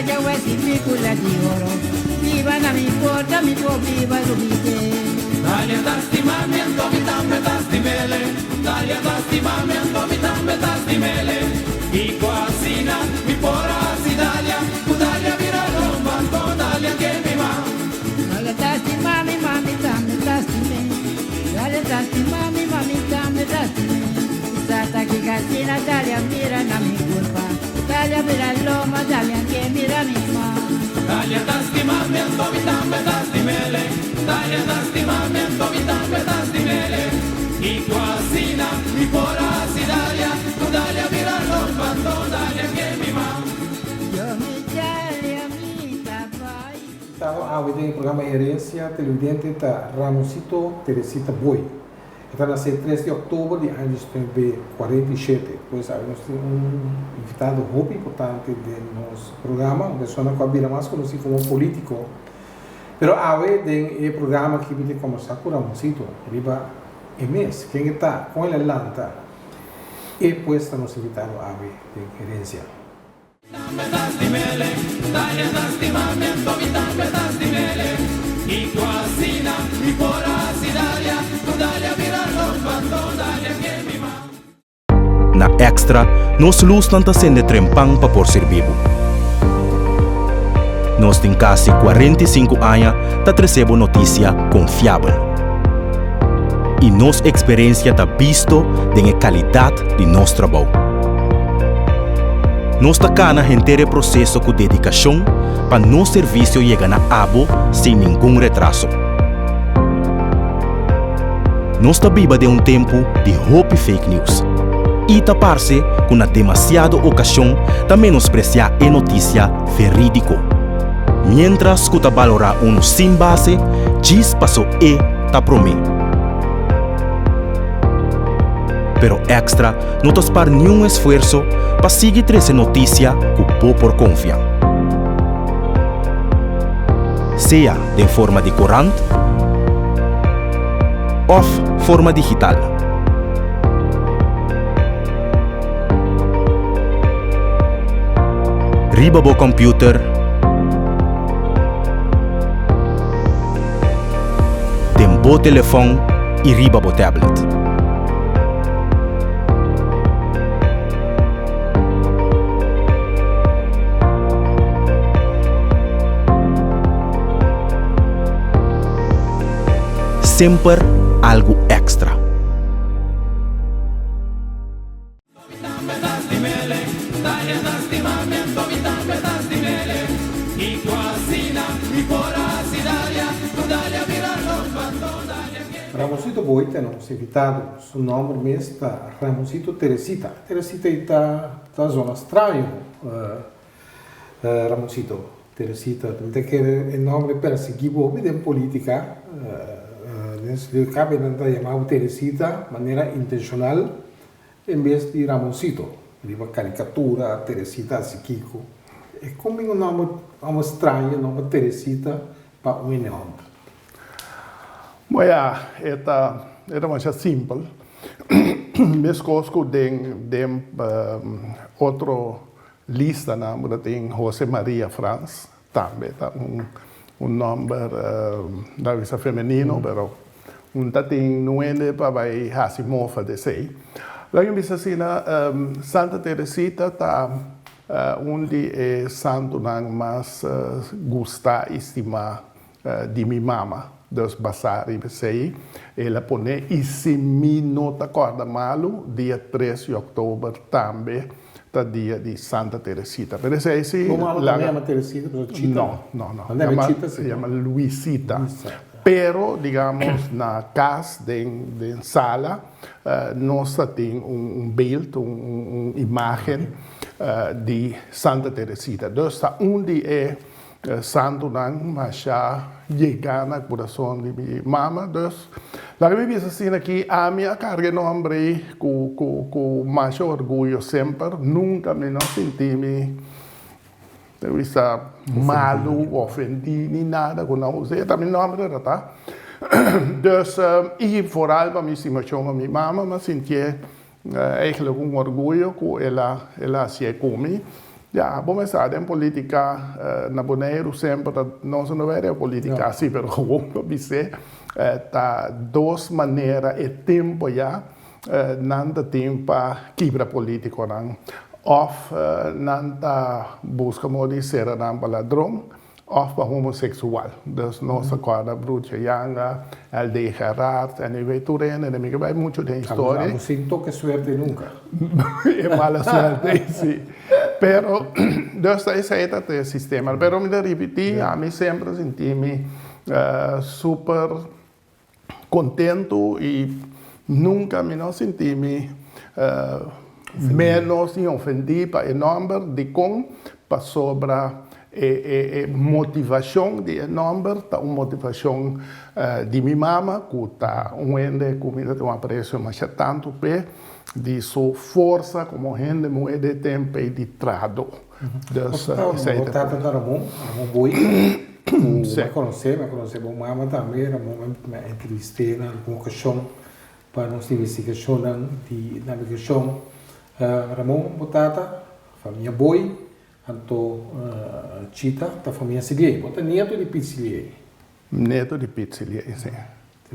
Djawe si picula di oro Biba na mi porta mi por biba lubide. Dalia ta stima mi anto mi tambe ta stimele Dalia ta stima mi anto mi tambe ta stimele Kiko asina mi por a hasi Dalia Ku Dalia bira lomba anto Dalia ke mi ma. Dalia ta stima mi ma mi tambe ta stime Dalia ta stima mi ma mi tambe ta stime Sa ta kiko asina Dalia mira na mi kurpa Dalia bira lomba Dalia ke mira mi ma. Dalia ta stima mi anto mi tambe ta stimele Dalia ta stima mi anto mi tambe ta stimele Kiko asina mi por a hasi Dalia Ku Dalia bira lomba anto Dalia ke mi ma. Yo mi Dalia mi ta bai. Invitado awe den e programa Herencia Televidente ta Ramoncito Teresita Boy. E ta nasé tres di òktober di aña 1947. Pues awe nos tin un invitado hopi importante den nos programa, un persona ku a bira mas konosí komo polítiko. Pero awe den e programa aki mi tin kombersá ku Ramoncito riba e mes, ken e ta, kon el a lanta. E pues ta nos invitado awe den Herencia. Na Extra, nos lusnan ta sende trempan pa por sirbi bo. Nos tin kasi 45 aña ta trese bo notisia konfiabel. I nos eksperensia ta bisto den e kalidat di nos trabou. Nos ta kana henter e proseso ku dedikashon pa nos servisio yega na abo sin ningun retraso. Nos ta biba den un tempu di hopi fake news i ta parse ku na demasiado okashon ta menospresiá e notisia verídiko, miéntras ku ta balorá unu sin base djis paso e ta promé. Pero Extra no ta spar niun esfuerso pa sigui trese notisia ku bo por konfia. Sea den forma di korant òf forma digital. Riba bo kòmpiuter, den bo telefòn i riba bo tablet. Semper algu èkstra. Ramoncito Boy ta nos invitado. Su nomber mes ta Ramoncito Teresita. Teresita ei ta ta zona straño, Ramoncito. Teresita, mi ta kere e nomber persegui bo hopi den politica. Den sentido kabe nan ta yama bo Teresita manera intencional en bes di Ramoncito. Riba caricatura, Teresita hasi kiko. E kon bin un nomber, nomber straño, nomber Teresita pa un hende homber? Bo ya, e ta e ta masha simpel. Meskos ku den den otro listanan bo ta tin Jose Maria Frans, tambe ta un un nòmber ta bisa femenino, pero un ta tin nuende pa bai hasi mofa di esei. Laga mi bisa asina, Santa Teresita ta un di e santunan mas gustá i stimá di mi mama. Dus basá riba esei el a pone i si mi no ta kòrda malu dia tres di òktober tambe ta dia di Santa Teresita. Pero esei si Bo mama tambe yama Teresita pero Chita? No, no, no. Nan debe Chita si. E yama Luisita. Pero digamos na kas den den sala nos ta tin un beeld, un imagen di Santa Teresita. Dus ta un di e Santunan masha yega na kurason di mi mama, dus laga mi bisa asina ki ami a karga e nomber ei ku ku ku masha orguyo semper, nunka mi no sinti mi ta bisa malu, ofendi ni nada ku nan usa, e ta mi nomber e ta. Dus i foral pa mi stimashon pa mi mama, mi a sintié eigenlijk un orguyo ku el a el a hasié ku mi. Ya, bo mester sa den politica na Boneiru semper ta, nos no bay den politica si, pero gewoon pa bis'é, ta dos manera e tempo ya nan ta tin pa kibra politiconan. Of nan ta busca modo di cera nan pa ladron, Of pa homoseksual. Dus nos a kòrda Broertje Janga, LD Gerard, anyway tur hende den mi ke bai muchu den historia. Abo sin toke suerte nunka. E mala suerte si. Pero dus ta esei ta e sistema. Pero mi ta ripití, ami semper a sinti mi super kontentu i nunka mi no sinti mi ménos ni ofendí pa e nòmber. Dikon? Pasobra e motivashon di e nòmber ta un motivashon di mi mama ku ta un hende ku mi ta tin un apresio masha tantu p'e, di su forsa komo hende muhé den e tempu ei di trahadó. Dus esei ta. Bo tata ta Ramon, Ramon Boy, ku mi a konosé, mi a konosé bo mama tambe, Ramon mi a entrevist'é na algun okashon pa nos investigashonnan di nabegashon. Ramon, bo tata, famia Boy, anto Chita ta famia Silié. Bo ta nieto di Piet Silié. Nieto di Piet Silié, si.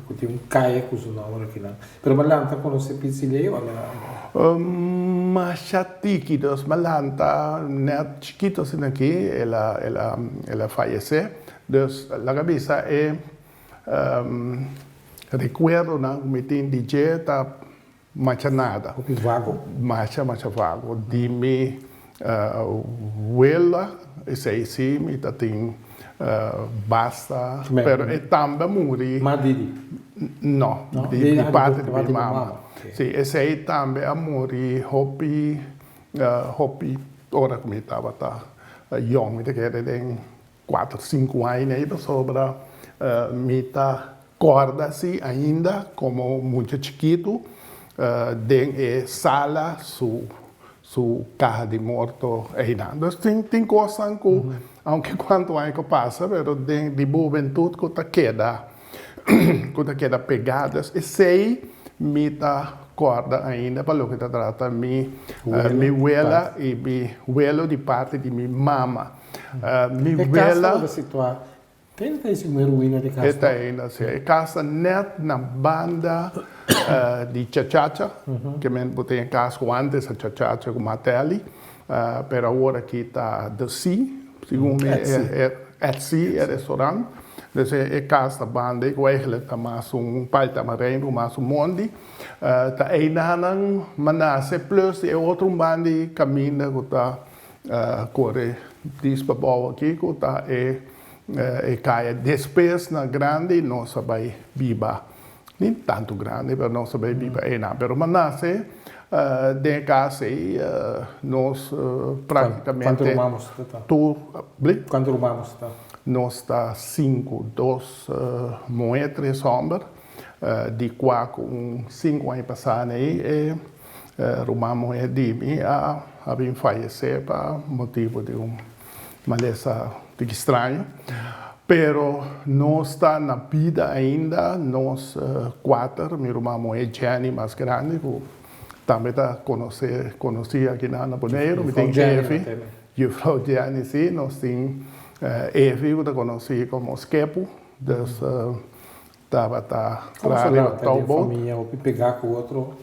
Ku tin un kaya ku su nomber akinan. Pero bo a lanta konosé Piet Silié o a Masha tiki, dus mi a lanta nèt chikito asina aki, el a el a el a fayesé. Dus laga bisa e rekuerdonan ku mi tin di dje ta Masha nada. Hopi vago. Masha, masha vago. Di mi wela, esei si mi ta tin basta, pero e tambe a muri. Ma Didi? No, di parti di mi mama. Si, esei tambe a muri hopi, hopi ora ku mi tabata yong, mi ta kere den Cuater, cinco aña ei pasobra mi ta corda si ainda como mucha chikitu den e sala su su caha di morto einan. Dus tin tin cosnan cu aunke cuanto aña cu pasa pero den di bo hubentud cu ta keda cu ta keda pega. Dus esey mi ta corda ainda pa loke ta trata mi mi wela y mi welo di parti di mi mama. Mi E kas wela. tabata situá Ken ta ese muher ruina di kas E ta ainda si. E kas ta nèt na banda di Chachacha, ke men bo tin e kas ku antes a Chachacha ku Matelli, pero awor aki ta The Sea, segun mi At Sea e restaurant. Dus e kas ta banda ei ku eigenlijk ta mas un pal tamarein ku mas un mondi. Ta einanan manase plus di e otro un banda di kaminda ku ta Kore dis pa bou aki ku ta e e kaya. Despues na grandi nos a bai biba, ni tantu grandi pero nos a bai biba einan. Pero mi a nase den e kas ei nos praktikamente Kuantu ruman boso ta? Tur, bli? Kuantu ruman boso ta? Nos ta sinku, dos muhé, tres hòmber, di kua ku un sinku aña pasá nei e Ruman muhé di mi a bin fayesé pa motibu di un malesa tiki straño. Pero nos ta na bida ainda, nos kuater, mi ruman muhé Jenny mas grandi ku tambe ta konosé konosí aki na Boneiru, mi tin Evi, Jufrou Jenny si, nos tin Evi ku ta konosí komo Skepu, dus Tabata Komo traha sa riba lanta den touwboot. famia hopi pegá ku otro?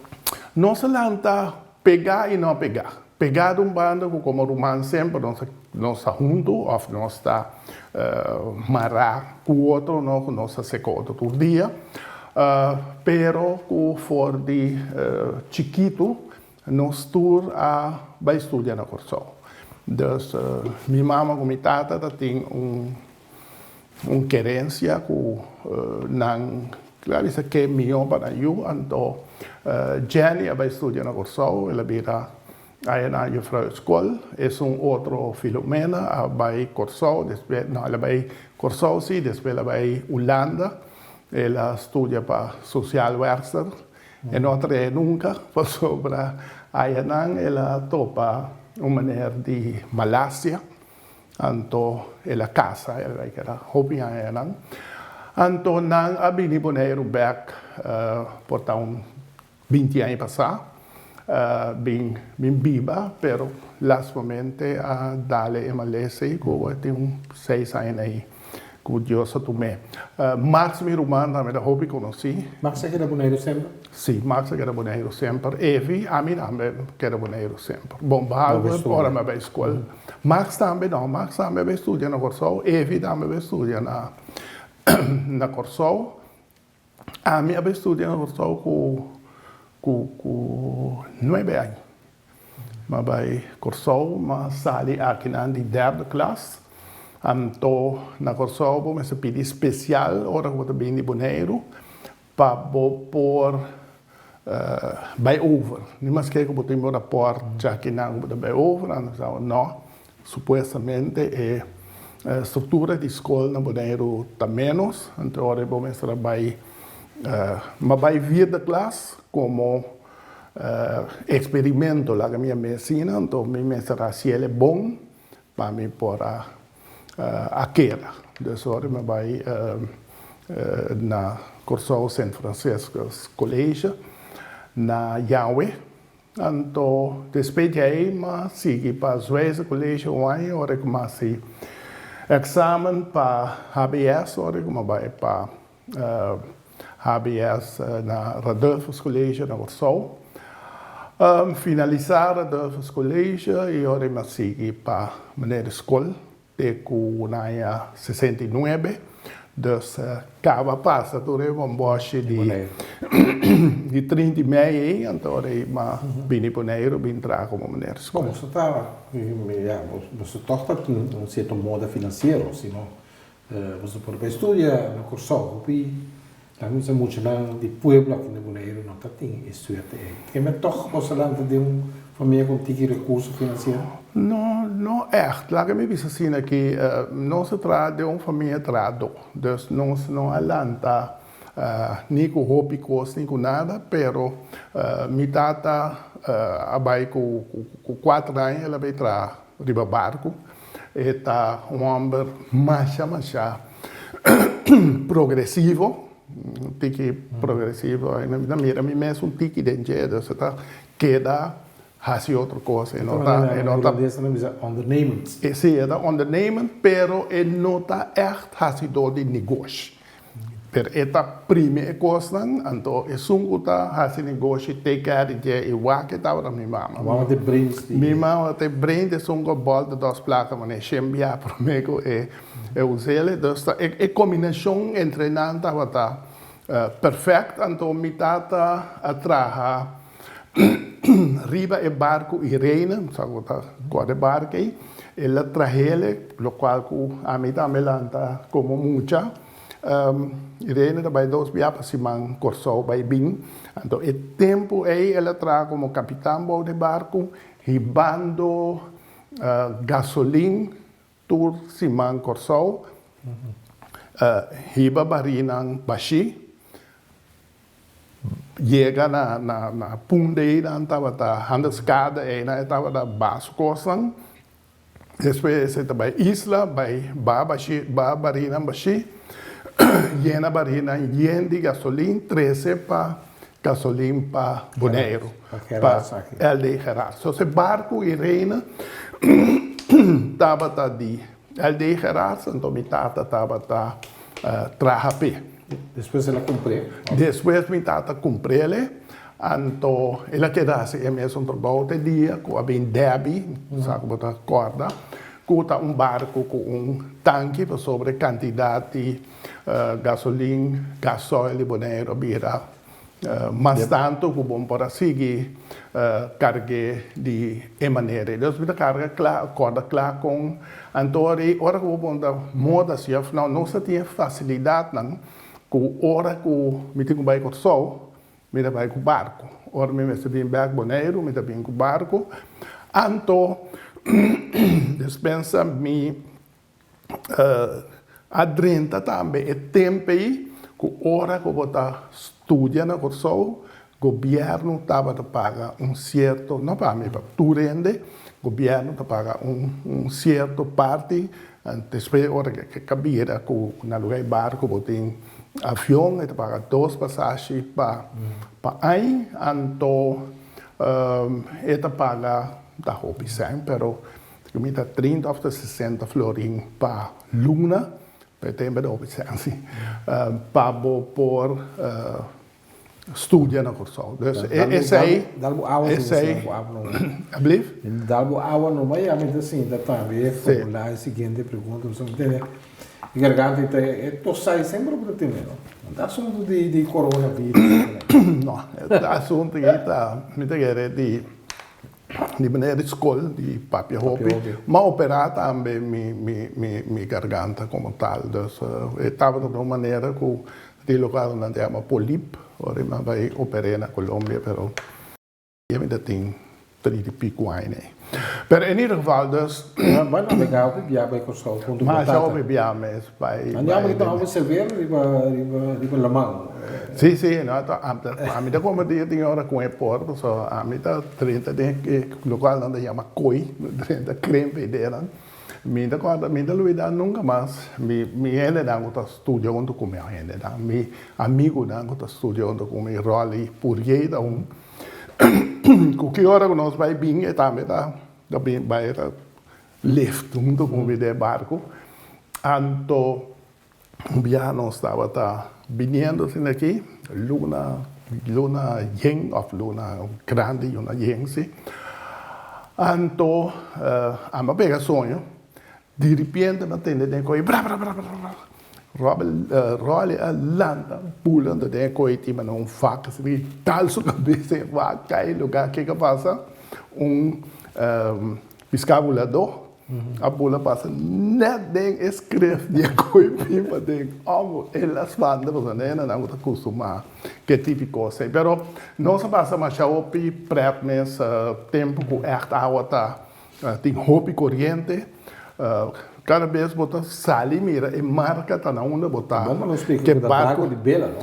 Nos a lanta pegá i no pegá. Pegá di un banda ku komo ruman semper nos a nos ta huntu òf nos ta mará ku otro no ku nos ta seka otro tur dia. Pero ku for di chikitu nos tur a bai studia na Kòrsou. Dus mi mama ku mi tata ta tin un Un kerensia ku nan a bisa ke mihó pa nan yu. Anto Jenny a bai studia na Kòrsou, el a bira aya na Juffrouw Skol. Esun otro Filomena a bai Kòrsou, despues, no, el a bai Kòrsou si, despues el a bai Hulanda. El a studia pa sociaal werkster. E no a trae nunka pasobra ayanan el a topa un meneer di Malasia. Anto el a casa, el a keda hopi añanan. Anto nan a bini Boneiru bek por ta un binti aña pasá. Bin bin biba pero lastimamente a dale e malesa ei ku a tin un seis aña ei ku Dios a tum'é. Max mi ruman tambe ta hopi konosí. Max a keda Boneiru semper? Sí, Max a keda Boneiru semper. Evi, ami tambe keda Boneiru semper. Bon, behalve ora mi a bai skol. Max tambe no, Max tambe a bai studia na Kòrsou, Evi tambe a bai studia na na Kòrsou. Ami a bai studia na Kòrsou ku ku ku nuebe aña. Mi a bai Kòrsou, mi a sali akinan di derde klas. Anto na Kòrsou bo mester pidi spesial ora ku bo ta bini di Boneiru pa bo por bai over. Ni maske ku bo tin bo rapòrt djakinan ku bo ta bai over, anto mi sa no, Supuestamente e struktura di skol na Boneiru ta ménos, anto ora bo mester a bai ma bai vierde klas komo eksperimento laga mi a mes asina, anto mi mester a hasiel e bon pa mi por a a keda. Dus ora mi a bai na Kòrsou Sint Franciscus College na Yahweh. Anto despues di ei m'a sigui pa Zwijze College un aña ora ku m'a hasi eksamen pa HBS ora ku m'a bai pa HBS na Radulphus College na Kòrsou. Finalisá Radulphus College i ora m'a sigui pa meneer di skol Te ku un aña 69, dus kaba pasa tur e bombòshi di di 30 i mei ei, anto ora ei m'a bini Boneiru bin traha komo meneer skol. Bo boso ta, ya, boso tòg ta tin un sierto moda finansiero, sino boso por bai studia na Kòrsou, hopi ta misa muchanan di pueblo aki na Boneiru no ta tin e suerte ei. Keme tòg boso lanta den un famia ku un tiki rekurso finansiero? No, no ègt. Laga mi bisa asina ki nos a traha den un famia trahadó. Dus nos no a lanta ni ku hopi kos ni ku nada, pero mi tata a bai ku kuater aña el a bai traha riba barku. E ta un hòmber masha masha progresivo, un tiki progresivo. Mi ta mira mi mes un tiki den dje, dus e ta keda hasi otro kos. E no ta, e no ta. Ondernemend. Si, e ta ondernemend, pero e no ta ègt hasidó di negoshi. Pero e ta primi e kosnan, anto esun ku ta hasi negoshi take care di dje i wak e tabata mi mama. Mama ta e brains di. Mi mama ta e brain di esun ku a bòlta dos plaka manera shen bia promé ku e us'el. Dus ta e kombinashon entre nan tabata perfèkt. Anto mi tata a traha riba e barku Irene, mi sa ku ta kòrda e barku ei, el a trah'el, lokual ku ami tambe lanta komo mucha. Irene ta bai dos bia pa siman Kòrsou bai bin. Anto e tempu ei el a traha komo kapitan bou di barku hibando gasolin tur siman Kòrsou, hiba barinan bashí, yega na na punta ei nan tabata handelskade ei nan e tabata baha su kosnan. Despues e ta bai isla, bai baha bashi, baha barinan bashi, yena barinan yen di gasolin, trese pa gasolin pa Boneiru, pa LD Gerard. So e barku Irene tabata di LD Gerard, anto mi tata tabata traha p'e. Despues el a kumpr'é? Despues mi tata kumpr'é. Anto el a keda hasi e mesun trabou te dia ku a bin Debbie, sa ku bo ta kòrda, ku ta un barku ku un tanki pasobra e kantidat di gasolin, gasoil di Boneiru a bira mas tantu ku bo por a sigui karg'é di e manera ei. Dus mi ta karga kla, kòrda kla kon anto ora ku bo puntra moda si òf nò, nos a tin e fasilidatnan ku ora ku mi tin ku bai Kòrsou, Mi ta bai ku barku. Ora mi mester bin bèk Boneiru, mi ta bin ku barku. Anto despensa mi a drenta tambe e tempu ei ku ora ku bo ta studia na Kòrsou, gobièrnu tabata paga un sierto, no pa mi, pa tur hende, gobièrnu ta paga un sierto parti. Despues ora ke ka bira ku na luga di barku bo tin avion e ta paga dos pasashi pa pa añ anto. E ta paga ta hopi sèn pero mi ta 30 òf ta 60 florin pa luna, pa e tempu ta hopi sèn si, pa bo por studia na Kòrsou. Dus esei, Dal bo awa si esei, bo awa no. Ablief? Dal bo awa no bai a mi ta sinta tambe formulá e siguiente pregunta pasobra mi tene e garganta ta e tosai semper bo ta tene no. No ta asuntu di di coronavirus. No, e asuntu ei ta mi ta kere di di manera di skol di papia hopi, m'a operá tambe mi mi mi mi garganta komo tal. Dus e tabata di un manera ku Di lokual nan ta yama polip, ora mi a bai oper'é na Colombia, pero ya mi ta tin 30 i piku aña ei. Pero en ieder geval dus. Bo a nabegá hopi bia bai Kòrsou huntu ku bo Masha tata? hopi bia mes bai. Nan yama ki ta hopi severo riba riba riba laman. Si, si, no ta ami ta kompartí tin ora ku e por, pasobra ami ta drenta den e lokual nan ta yama koi, drenta krempe i denan. Mi ta kòrda, mi ta lubidá nunka mas mi mi hendenan ku ta studia huntu ku mi, hendenan, mi amigunan ku ta studia huntu ku mi, Rolly Purjey ta un, ku ki ora ku nos bai bin e tambe ta ta bin bai ta lift huntu ku mi den e barku. Anto un biaha nos tabata biniendo asina aki, luna, luna yen of luna grandi, luna yen si. Anto amo a pega soño, di ripiente mi a tende den koe bra bra bra bra bra, Robert, Rolly a lanta bula anto den e koe tin manera un vak asina i dal su kabes den e vak kai lugar kiko a pasa un piská buladó A bula pasa net den e skref di e koe pipa den òf el a spanta pasobra nena nan ku ta kustumá ku e tipo di kos ei. Pero nos a pasa masha hopi prèt mes tempu ku ègt awa ta tin hopi koriente. Kada bes bo ta sali mira e marka ta na unda bo ta. Bon pa nos splika ku ta barku di bela no?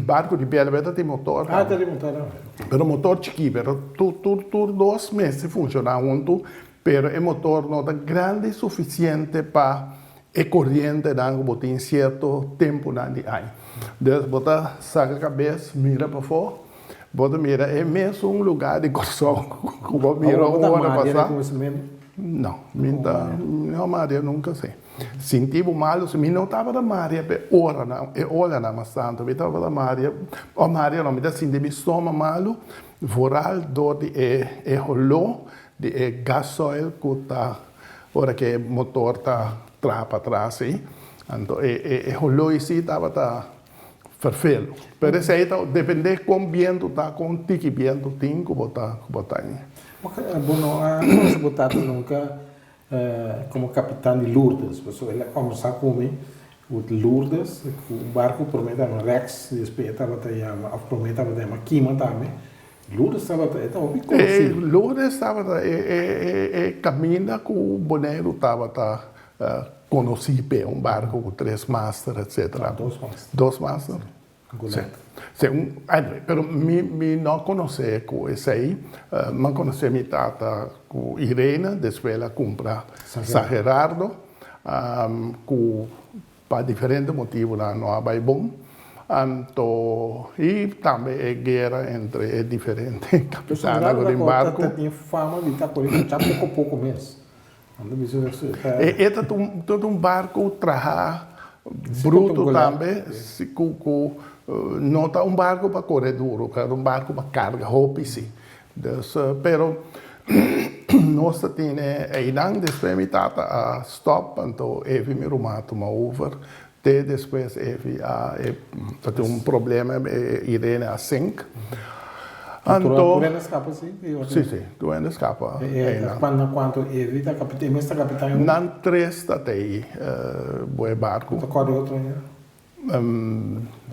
Barku di bela, pero ta tin motor tambe. Ah ta tin motor tambe. Pero motor chikí, pero tur tur tur dos mester funshoná huntu. Pero e motor no ta grandi sufisiente pa e korientenan ku bo tin sierto tempunan di aña. Dus bo ta saka kabes mira pafó, bo ta mira e mesun lugá di Kòrsou ku bo mira un ora pasá. No, mi ta no maria nunka si. Sinti bo malu si mi no tabata maria pa e oranan, e olanan mas tantu. Mi tabata maria, o maria no, mi ta sinti mi stoma malu vooral dor di e e holó Di e gasoil ku ta ora ku e motor ta traha patras ei, anto e e holó si tabata ferfelu. Pero esei ta depende kon bientu ta, kon tiki bientu tin ku bo ta ku bo ta ei. Bo no a konose bo tata nunka komo kapitan di Lourdes, pasobra el a kòmbersá ku mi ku Lourdes, ku un barku promé tabata Rex, despues e tabata yama òf promé tabata yama Kima tambe. Lourdes tabata e ta hopi konosí. E Lourdes tabata e e e kaminda ku Boneiru tabata konosí p'e, un barku ku tres master etsetera. Dos master. Dos master? Gulet. Si, un anyway, pero mi mi no konosé ku esei, mi a konosé mi tata ku Irene, despues el a kumpra San Gerardo, ku Pa diferente motibunan no a bai bon. Anto i tambe e guera entre e diferente kapitannan ku tin barku. Ta tin fama di ta kore mucha poko poko mes. E ta tur un barku traha brutu tambe ku ku no ta un barku pa kore duru, ta un barku pa karga hopi si. Dus, pero nos ta tene einan, despues mi tata a stop, anto Evi mi ruman a tuma over, te despues Evi a, e ta tin un problema, Irene a sink. Anto. Tur hende a skapa si? Si, si, tur hende a skapa einan. Na kuantu Evi ta kapitan, e mes ta kapitan? Nan tres ta te ei, bo e barku. Ta kòrda otro hende?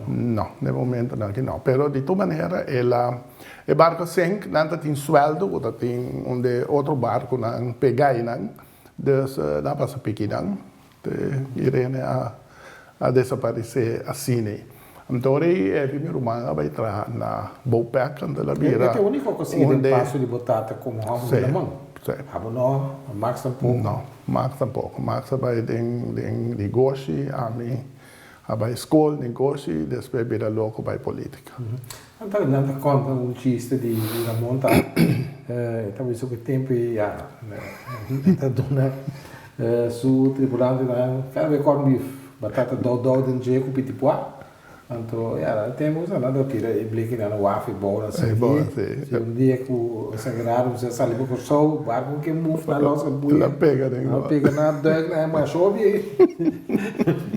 No, den momentonan aki no. Pero di tur manera el a, e barco a sink, nan ta tin sueldo cu ta tin un de otro barconan pega einan, dus nan a pasa piki nan, te Irene a a desaparece asina ei. Anto ora ei Evi mi ruman a bay traha na Bopec, anto el a bira E ta e unico cu a sigui den paso di bo tata como homber di laman? Si, si. Abo no, Max tampoco? No, Max tampoco. Max a bay den den negoshi, ami. A bai skol, negoshi, despues bira loko bai politika. Anto nan ta konta un chiste di Ramon ta e ta bisa ku e tempu ei ya e ta duna su tripulantenan kada bes corn beef, batata dou dou den dje ku pitipua. Anto ya na e tempu sa nan ta tira e blekinan na waf e bou nan sinti. Si un dia ku Sagrado mester a sali pa Kòrsou, barku ke move nan los a buya. Nan pega den Nan pega nan duik nan e masha hopi ei.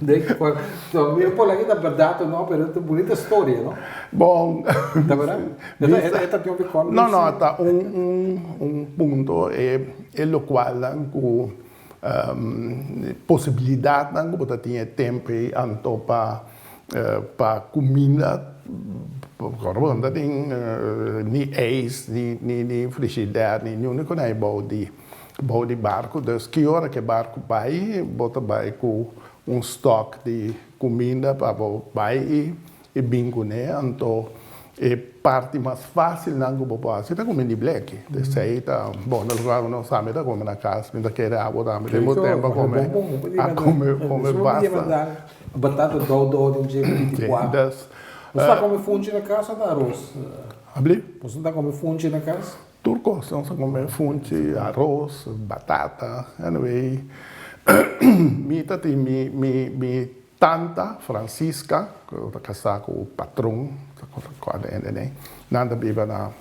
Den ku mi no por laga ta bèrdat o no, pero ta un bunita storia no. Bon. Ta bèrdat? E ta tin hopi kòrn. No no ta un un punto e lokualnan ku Posibilidatnan ku bo ta tin e tempu ei anto pa pa kuminda ora bo no ta tin ni eis ni ni frishider ni niun ku nan bou di bou di barku dus ki ora ku e barku bai bo ta bai ku un stok di kuminda pa bo bai i bin kuné, anto e parti mas fásilnan ku bo por hasi ta kume di bleki. Esei ta bon, na lugar ku nos tambe ta kome na kas, mi ta kere abo tambe den bo tempu a kome, a kome, kome basta. Batata dou dou den dje ku di kua. Bo ta kome funchi na kas o ta aros? Abli? Bo ta kome funchi na kas? Tur kos, nos ta kome funchi, aros, batata, anyway mi ta tin mi mi mi Tanta Francisca, ku ta kasá ku Patrón, ta kòrda hende nei, nan ta biba na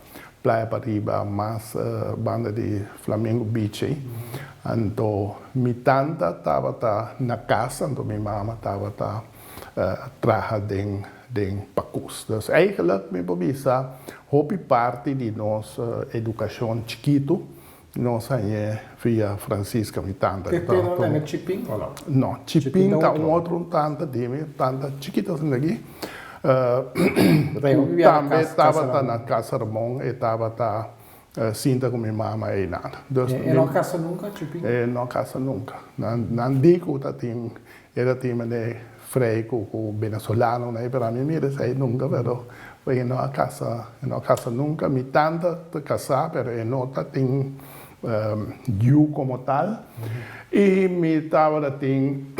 Playa Pariba mas banda di Flamingo Beach ei. Anto mi tanta tabata na kas, anto mi mama tabata traha den den pakus. Dus eigenlijk mi por bisa hopi parti di nos edukashon chikitu Nos hañ'é via Francisca, mi tanta. Te te nan na Chipin o no? No, Chipin ta un otro tanta di mi, tanta chikito asina aki. Ku tambe tabata na Casa Ramon, e tabata sinta ku mi mama einan. E no a casa nunca, Chipin? E no a casa nunca. Nan di ku ta tin, e ta tin mende frei ku ku venezolanonan ei, pero ami mira esei nunca, pero e no a casa, e no a casa nunca. Mi tanta ta casá, pero e no ta tin yu como tal. I mi tabata tin,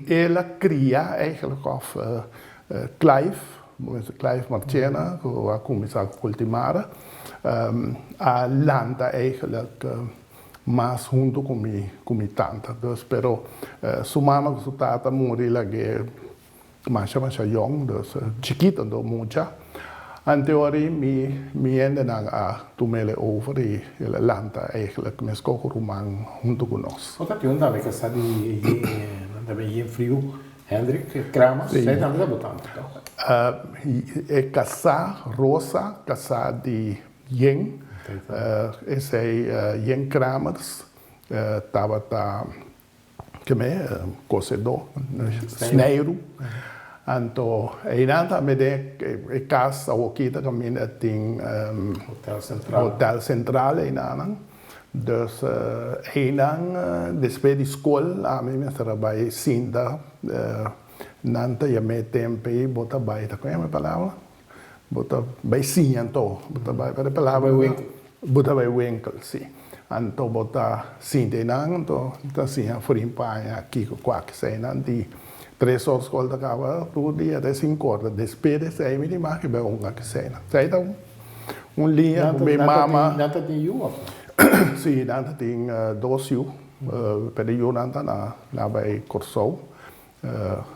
el a cria eigenlijk of Clive, Clive Marchena, ku a cuminsa ku Cultimara, a lanta eigenlijk mas hunto ku mi ku mi tanta. Dus pero su mama ku su tata muri lag'é masha masha yong, dus chikito anto mucha. Ante ora ei mi mi hendenan a tum'el over i el a lanta eigenlijk meskos ku ruman hunto ku nos. Bo ta tin tambe ku sa di nan ta bin yen friu, Hendrik Kramers, esei tambe ta bo tanta toch? E kasá Rosa, kasá di Yen, esei Yen Kramers tabata keme kosedó, sneiru. Anto einan tambe den e kas awoki ta kaminda tin Hotel Central einanan. Dus einan despues di skol ami mester a bai sinta nan ta yam'é tempu ei bo ta bai ta kon yama e palabra? Bo ta bai siña anto, bo ta bai pa e palabra. Bo ta bai winkel. Bo ta bai winkel, si. Anto bo ta sinti einan, anto ta siña frin paña, kiko, kua, keseinan di tres or skol ta kaba, tur dia te sinku or. Despues di esei mi di mas ke bai hunga keseinan. Esei ta un liña ku mi mama. Nan ta tin yu of no? Si, nan ta tin dos yu, pero e yunan ta na bai Kòrsou.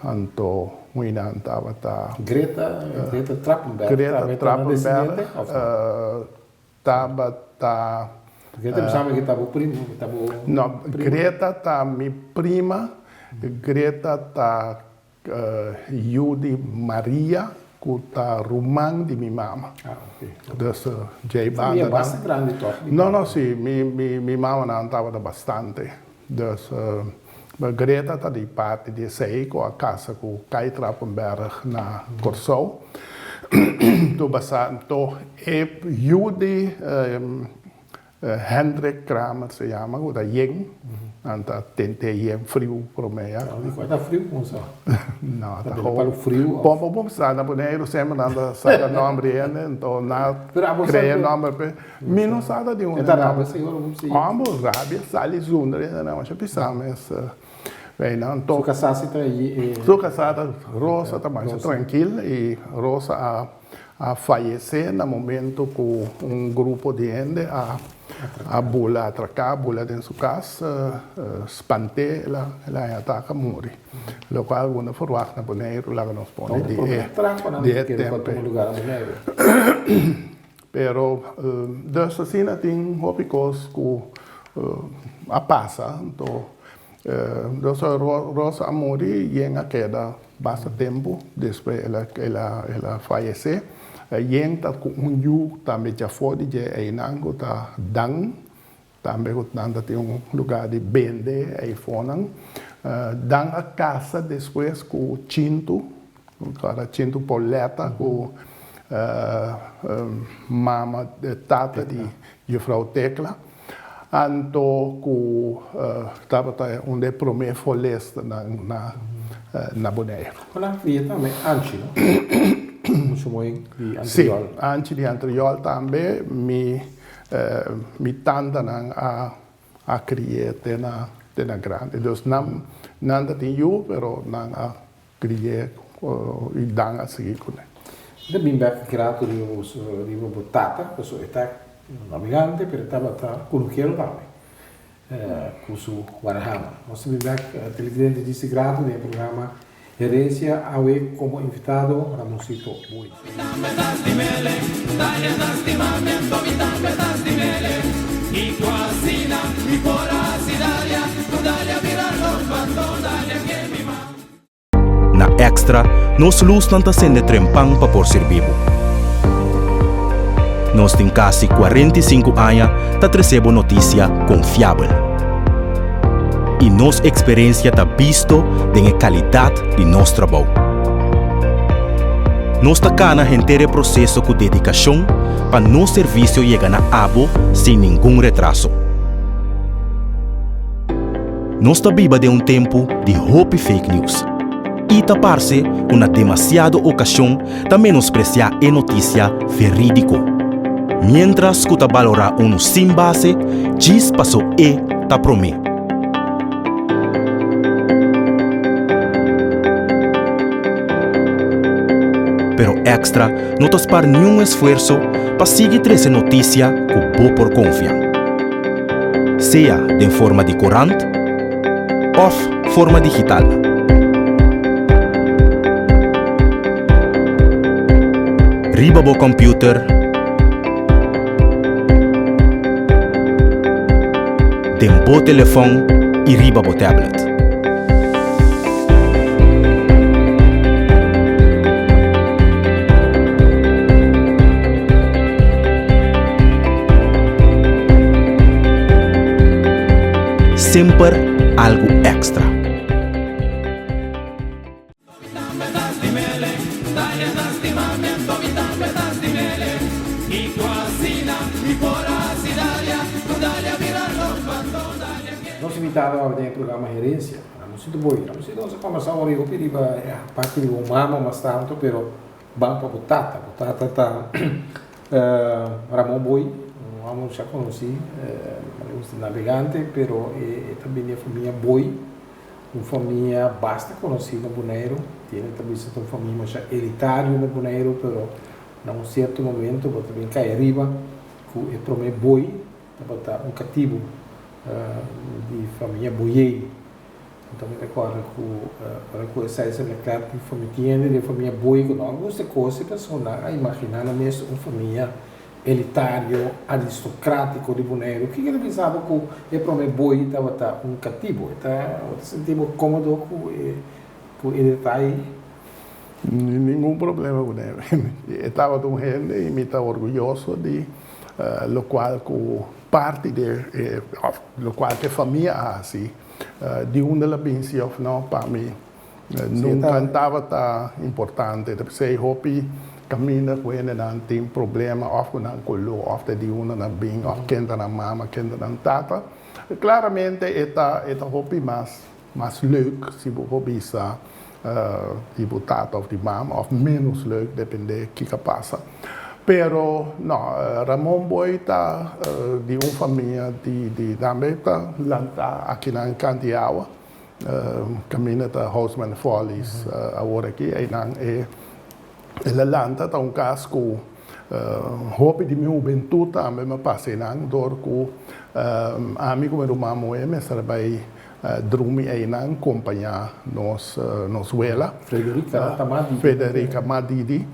Anto huinan tabata. Greta, Greta Trappenberg. Greta Trappenberg tabata. Greta mi sabi ke ta bo primo, ta bo. No, Greta ta mi prima, Greta ta yu di Maria ku ta ruman di mi mama. Ah, ok. Dus djei banda. Famia basta grandi toch? No, no, si, mi mamanan tabata bastante. Dus Greta ta di parti di esei ku a kasa ku Kai Trappenberg na Kòrsou. Tu basa anto e yu di Hendrik Kramer se yama ku ta yen, nan ta tent'é yen friu promé ya. Ta friu ku sa? No, ta hopi. Palu friu of? Bon, bo sa na Boneiru semper nan ta saka nòmber di hende, anto nan krea nòmber p'e. Mi no sa ta di unda. E ta rabia si ora bo siña. Homber, rabia sali zundra e na masha pisa mes. Einan Su tok. kasá si ta e. Su kasá ta Rosa ta masha trankil i Rosa a a fayesé na momento ku un grupo di hende a a bula atraká, bula den su kas, spant'é el a el a haña ataka muri. Lokual bo no ferwagt na Boneiru laga nos pone di e di e tempu. Pero dus asina tin hopi kos ku a pasa anto dus Rosa a muri yen a keda basta tempu despues el a el a el a fayesé. Yen ta ku un yu tambe djafó di dje einan ku ta Dan Tambe ku nan ta tin un lugá di bende eifonnan. Dan a kasa despues ku Chintu, ora Chintu Pauletta ku mama, tata di Juffrouw Tecla. Anto ku tabata un di e promé folestanan na Boneiru. Ku nan kria tambe Anchi, no? Muchu mooi di Antriol. Si, Anchi di Antriol tambe. Mi Mi tantanan a a cri'é te na te na grandi. Dus nan nan ta tin yu pero nan a cri'é i Dan a sigui kuné. Mi ta bin bek grato riba bo riba bo tata pasobra e ta un navegante pero e tabata kunukero tambe ku su warahama. Nos ta bin bek televidente djis grato den e programa Herencia awe como invitado Ramoncito Boy. Na Extra nos lusnan ta sende trempan pa por sirbi bo. Nos tin kasi 45 aña ta trese bo notisia konfiabel. I nos eksperensia ta bisto den e kalidat di nos trabou. Nos ta kana henter e proseso ku dedikashon pa nos servisio yega na abo sin ningun retraso. Nos ta biba den un tempu di hopi fake news i ta parse ku na demasiado okashon ta menospresiá e notisia verídiko, miéntras ku ta balorá unu sin base djis paso e ta promé. Pero Extra no ta spar niun esfuerso pa sigui trese notisia ku bo por konfia. Sea den forma di korant òf forma digital. Riba bo kòmpiuter, den bo telefòn i riba bo tablet. Semper algu èkstra. Nos invitado awe den e programa Herencia, Ramoncito Boy. Ramoncito, nos a conversa ora hopi riba e parti di bo mama mas tanto, pero ban pa bo tata. Bo tata ta Ramon Boy, un homber ya conoci, un navegante, pero e ta bini di e famia Boy. Un famia basta conoci na Boneiru. Tiene ta bisa ta un famia masha elitario na Boneiru, pero na un cierto momento bo ta bin cay ariba cu e prome boy tabata un catibu di famia Boyey. Anto mi ta corda cu ora cu esai sa mezcla di famia, tin hende den famia Boy cu no a gusta e cos, e persona a imagina nan mes un famia elitario, aristocratico di Boneiru. Kiko ta bisa bo cu e prome boy tabata un catibo? E ta, bo ta sinti bo comodo cu e, cu e detaye? Ningun problema cu ne. E tabata un hende y mi ta orguyoso di locual cu parti di e, of locual cu e famia a haci. Di unda el a binci of no, pa mi Nunca tabata importante. Ta p'esei hopi caminda cu hendenan tin problema of cu nan color of ta di unda nan bin of ken ta nan mama, ken ta nan tata. Claramente e ta e ta hopi mas mas leuk si bo por bisa di bo tata of di mama of menos leuk depende kico a pasa. Pero no, Ramon Boy ta di un famia di di tambe ta lanta akinan Kantiawa. Kaminda ta Houseman Follies awor aki. Einan e el a lanta ta un kas ku hopi di mi hubentut tambe mi a pasa einan dor ku ami ku mi ruman muhé mester a bai drumi einan kompañá nos nos wela. Frederica ta Madidi. Frederica Madidi.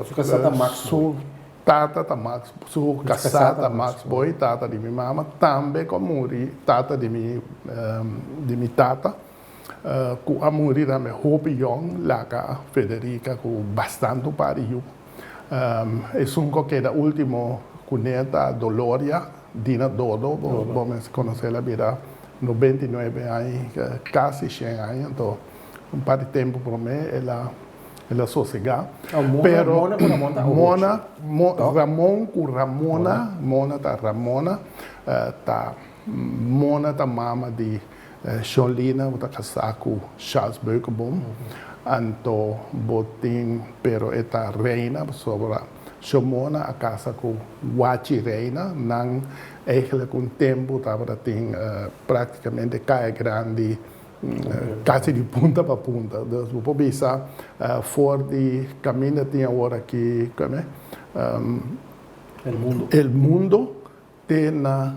Su kasá ta Max Boy. Su tata ta Max, su kasá ta Max Boy, tata di mi mama, tambe ku a muri tata di mi di mi tata. Ku a muri tambe hopi yòn laga Federica ku bastante un par di yu. Esun ku a keda ultimo kuné ta Doloria Dina Dodo, bo mester konosé el a bira 99 aña, kasi shen aña, anto un par di tempu promé el a el a sosegá. Pero Mona ku Ramon ta Mona, Ramon ku Ramona, Mona ta Ramona, ta Mona ta mama di Sholina bo ta kasá ku Charles Beukenboom, anto bo tin pero e ta Reina pasobra Shomona a kasa ku Wachi Reina, nan eigenlijk un tempu tabata tin praktikamente Kaya Grandi kasi di punta pa punta, dus bo por bisa for di kaminda tin awor aki El Mundo. Te na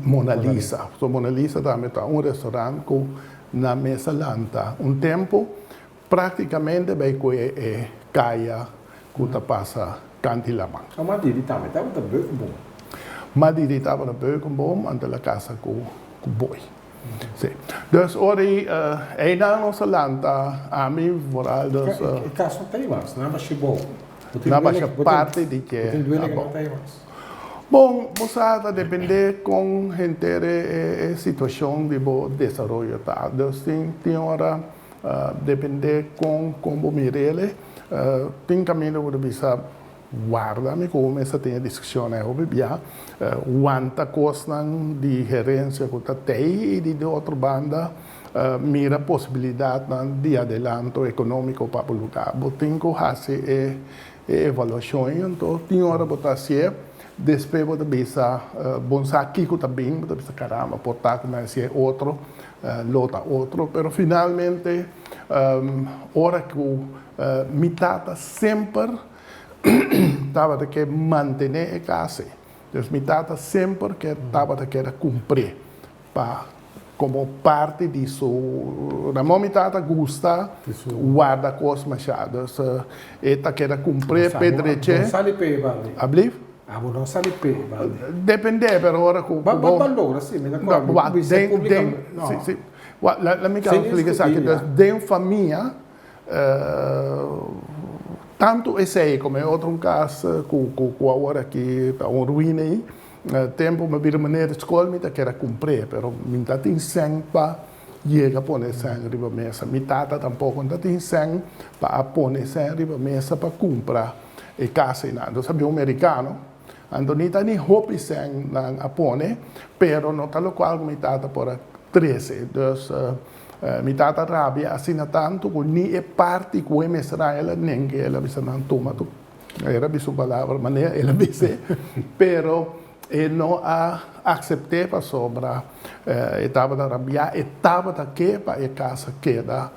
Mona Lisa. So Mona Lisa tambe ta un restaurant ku na mesa lanta un tempu praktikamente bai ku e kaya ku ta pasa kanti laman. Oh, Madidi tambe tabata Beukenboom. Madidi tabata Beukenboom anto el a kasa ku Boy. Si. Dus ora ei einan nos a lanta ami vooral dus. E kas no ta ei mas, nan a basha bou. Nan a basha parti di ke Bo tin duele ke no ta ei mas. Bon, bo sa ta depende kon henter e situashon di bo desaroyo ta. Dus tin tin ora depende kon kon bo mir'el. Tin kaminda ku ta bisa warda mi ku bo mester tin e diskushon ei hopi bia. Wanta kosnan di herensia ku ta tei i di di otro banda mira posibilidatnan di adelanto ekonómiko pa bo lugá. Bo tin ku hasi e E evaluashon ei anto tin ora bo ta hasié, despues bo ta bisa bon sa kiko ta bin, bo ta bisa caramba por ta ku mi a hasié otro, lo ta otro, pero finalmente ora ku mi tata semper tabata ke mantené e kas ei, dus mi tata semper ke tabata keda kumpr'é. Pa como parti di su Ramon mi tata gusta warda cos masha dus e ta keda cumpr'e p'e dreche. Abo no sali p'e bandi. Ablief? Abo no sali p'e bandi. Depende pero ora cu bo. Ba logra si mi ta corda mi bisa publicamente. Si si la mi caba splica esaki dus den famia tanto esey como e otro cas cu awor aki ta un ruina ayi. Tempu mi a bira manera di skol mi ta keda kumpr'é, pero mi no ta tin sèn pa yega pone sèn riba mesa. Mi tata tampoko no ta tin sèn pa a pone sèn riba mesa pa kumpra e kas einan. Nos a bin un merikano, anto ni ta ni hopi sèn nan a pone, pero no ta lokual ku mi tata por a trese. Dus mi tata rabia asina tantu ku ni e parti ku e mester a el a nenga, el a bisa nan tuma tur. El a bisa un palabra manera el a bis'é, pero e no a aksept'é pasobra e tabata rabiá, e tabata ke pa e kas a keda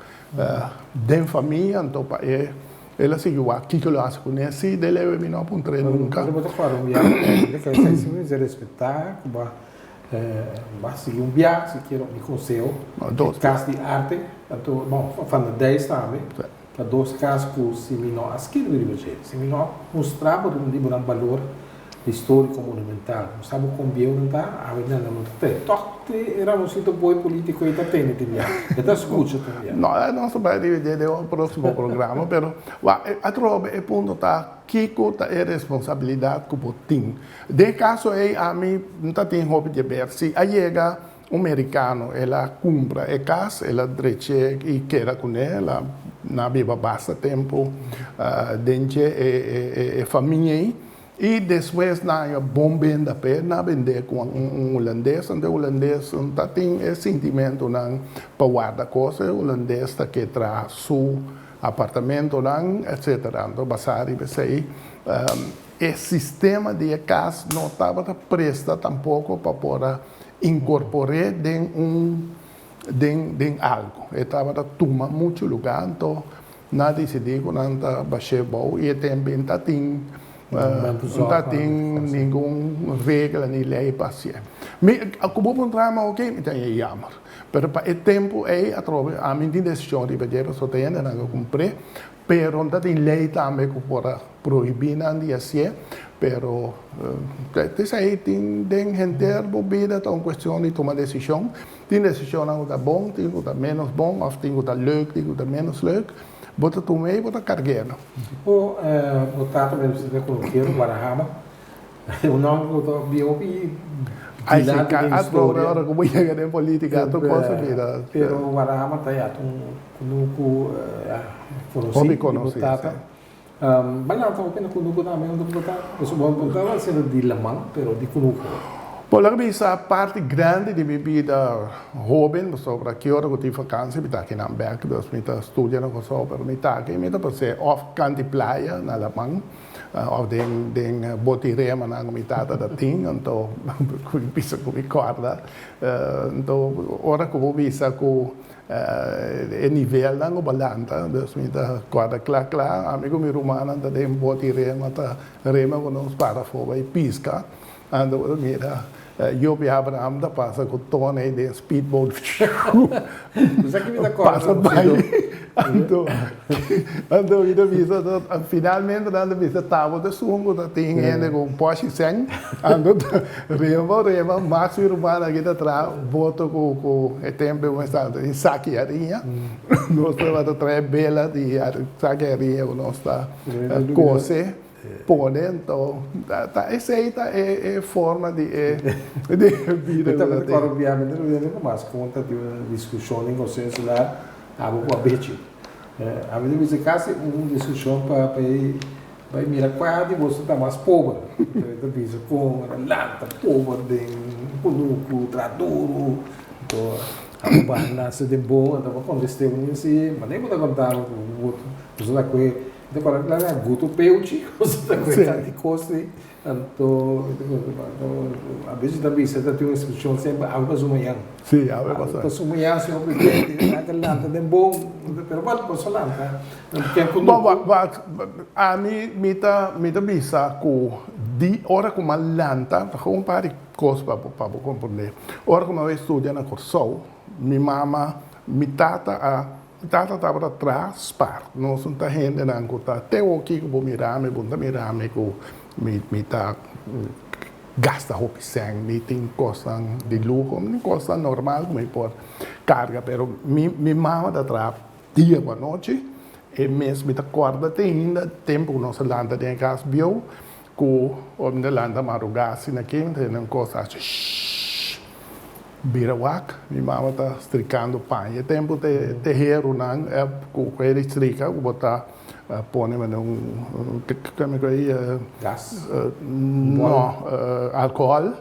den famia, anto pa e el a sigui wak kiko lo hasi kuné. Sí, de leve mi no a puntr'é nunka. Pero bo ta kòrda un biaha, mi ta kere sa si respetá ku bo a sigui un biaha sikiera mi konseho, e kas di arte, anto, bon, Van der Dijs tambe. Ta dos kas ku si mi no a skirbi riba dje, si mi no a mustra bo riba nan balor históriko monumental, mustra bo kon bieu nan ta, awe nan no ta tene. Tòg e Ramonsito Boy polítiko ei ta tene tin bia. E ta skucha tin bia. No, nos ta bai riba dje den un próksimo programa, pero wak, atrobe e punto ta kiko ta e responsabilidat ku bo tin. Den e kaso ei ami no ta tin hopi di ber. Si a yega Un merikano, el a kumpra e kas, el a drech'é i keda kuné, el a na biba basta tempu den dje e famia ei. I despues nan a bon benda p'e, nan a bend'é ku un hulandes, anto e hulandes no ta tin e sintimentunan pa warda kos, e hulandes ta ke traha su apartamentonan, etcetera. Anto basá riba esei, e sistema di e kas no tabata presta tampoko pa por a inkorpor'é den un. den den algu. E tabata tuma muchu lugá, anto nan a disidí ku nan ta bash'é bou i e tempu ei ta tin no ta tin ningun regla ni lei pa hasié. Mi ku bo puntra mi oke mi ta haña yammer, pero pa e tempu ei atrobe ami tin desishon riba dje pasobra ta hendenan ku kumpr'é, pero no ta tin lei tambe ku por a prohibí nan di hasié, pero esei tin den henter bo bida ta un kuestion di tuma desishon. Tin desishonnan ku ta bon, tin ku ta ménos bon, òf tin ku ta leuk, tin ku ta ménos leuk. Bo ta tuma ei, bo ta karg'é no. Bo bo tata mester bisa ta konokero Guarahama. Un nòmber ku ta bia hopi dilanti den historia. Ora ku bo yega den politika tur kos a bira. Pero Guarahama ta ya ta un kunuku konosí di bo tata. Balansa hopi na kunuku tambe unda ku bo ta? Pasobra bo ta siendo di laman pero di kunuku. Bo lo bisa parti grandi di mi bida hoben pasobra ki ora ku tin vakansi mi ta aki nan bek dus mi ta studia na Kòrsou pero mi ta aki mi ta pas'é òf kant di playa na laman òf den den boti remanan ku mi tata ta tin anto ku mi bisa ku mi kòrda anto ora ku bo bisa ku E nivelnan ku bo lanta, dus mi ta kòrda kla kla, ami ku mi rumannan ta den boti rema ta rema ku nos para afó bai piska, anto bo ta mira Job i Abraham ta pasa ku Tony den speedboat pasa bai, anto anto mi ta bisa finalmente nan ta bisa tabo ta esun ku ta tin hende ku un pòshi sèn, anto ta rema rema Max mi rumannan aki ta traha boto ku ku e tempu e mester ta tin saki hariña, nos tabata trae bela di saki hariña ku nos ta kose pone, anto ta esei ta e forma di e di e bida ku ta tin. Mi ta kòrda mas konta di un diskushon den Konseho Insular abo ku Abechi. Ami ta bisa kasi un diskushon pa e Bai mira kua di boso ta mas pober. Anto e ta bisa kon e ta lanta pober den kunuku, traha duru. Anto abo ban nase den bon, anto bo kontest'é un si, manera bo ta konta bo ku boso ta kue, mi ta kòrda kla nan gutu peuchi, boso ta kue tanti kos ei. Anto a bes ta bisa ta tin un ekspreshon semper, awe pa su mañan. Sí, awe pa su. Pa su mañan, señor presidente, nan ta lanta den bon, pero bueno, boso lanta. Bon, ami mi ta mi ta bisa ku di ora ku mi a lanta, ta un par di kos pa bo pa bo komprendé. Ora ku mi a bai studia na Kòrsou, mi mama, mi tata a, mi tata tabata traha spar. Nos no ta hendenan ku ta te oki ku bo mira mi, bo no ta mira mi ku mi mi ta gasta hopi sèn, mi tin kosnan di luho, mi tin kosnan normal ku mi por karga, pero mi mi mama ta traha Dia ku anochi, e mes mi ta kòrda te ainda tempu ku nos a lanta den e kas bieu, ku ora mi ta lanta marugá asina aki, mi ta tende un kos ta hasi shhh, bira wak, mi mama ta strikando paña. E tempu te te herunan ku e di strika ku bo ta pone manera un keme ku ei? Gas? No, alkohòl.